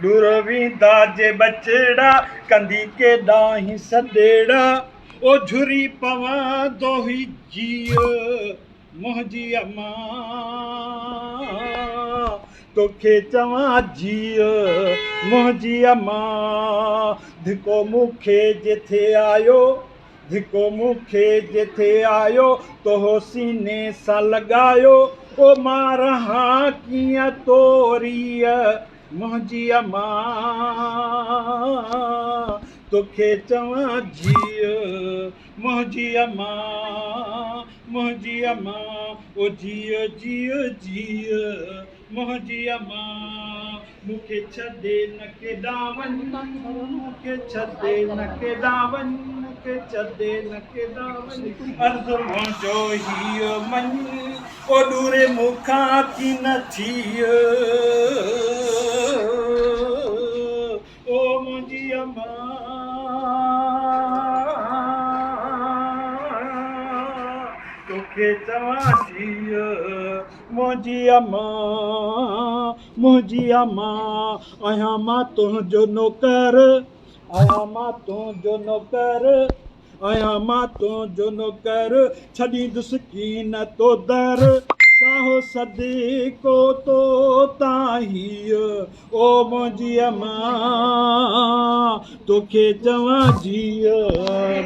ڏور ويندا جي ٻچڙا، ڪندي ڪيڏانهن سڏڙا، او جھري پوندو هي جيء، منهنجي امان. توکي چوان جيء منهنجي امان ڌڪو مون کي جٿي آيو ڌڪو مون کي جٿي آيو تو سيني سان لڳايو او مان رهان ڪيئن توريء منهنجي امان توکي چوان جيء منهنجي امان منهنجي امان او جيء جيء جيء منهنجي امان مون کي ڇڏي نه ڪيڏانهن وڃ مون کي ڇڏي نه ڪيڏانهن وڃ مون کي ڇڏي نه ڪيڏانهن وڃ عرض منهنجو هيء مڃ او ڏوري مون کان ٿي نه ٿيء او منهنجي امان توکي چوان جيء منهنجي امان منهنجي امان آهيان مان تنهنجو نوڪر آهيان مان تنهنجو نوڪر آهيان مان تنهنجو نوڪر ڇڏيندس ڪين تو در ساهو صدقو تو تان هيء او منهنجي امان توکي چوان جيء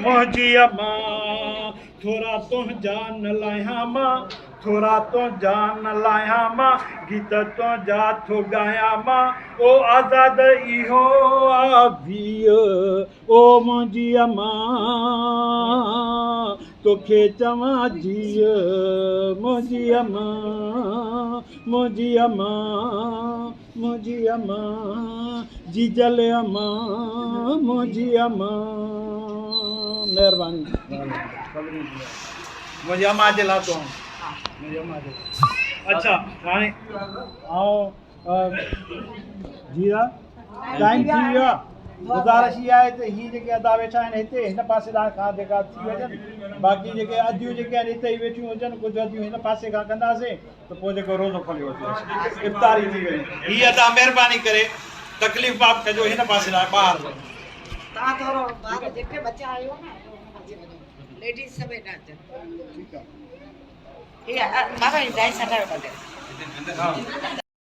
منهنجي امان ٿورا تنهنجا نه لاهيان مان ٿورا تنهنجا نه لاهيان مان، گيت تنهنجا ٿو ڳايان مان، او آزاد اهو آ ڀيء، او منهنجي امان، توکي چوان جيء، منهنجي امان، منهنجي امان، منهنجي امان، جيجل امان، منهنجي امان. مهرباني. منهنجي امان جي لاء تون منهنجي امان جي لاء اڇا هاڻي آئون جي ها ٽائيم ٿي ويو آهي گذارش اها آهي ته هي جيڪي ادا ويٺا آهن هتي هن پاسي ڏانهن کان جيڪا ٿي وڃن باقي جيڪي اديون جيڪي آهن هتي ئي ويٺيون هجن ڪجهه اديون هن پاسي کان ڪنداسين ته پوء جيڪو روزو کوليو اچي افطاري ٿي وڃي هي ادا مهرباني ڪري تڪليف معاف ڪجو هن پاسي ڏانهن ٻاهر وڃو توهان ٿورو ٻاهر جيڪي ٻچا آهيو نه اچي وڃو ليڊيز سڀ هيڏانهن اچن. ٺيڪ آ. هي بابا هي ڊائس هٽايو ٻه.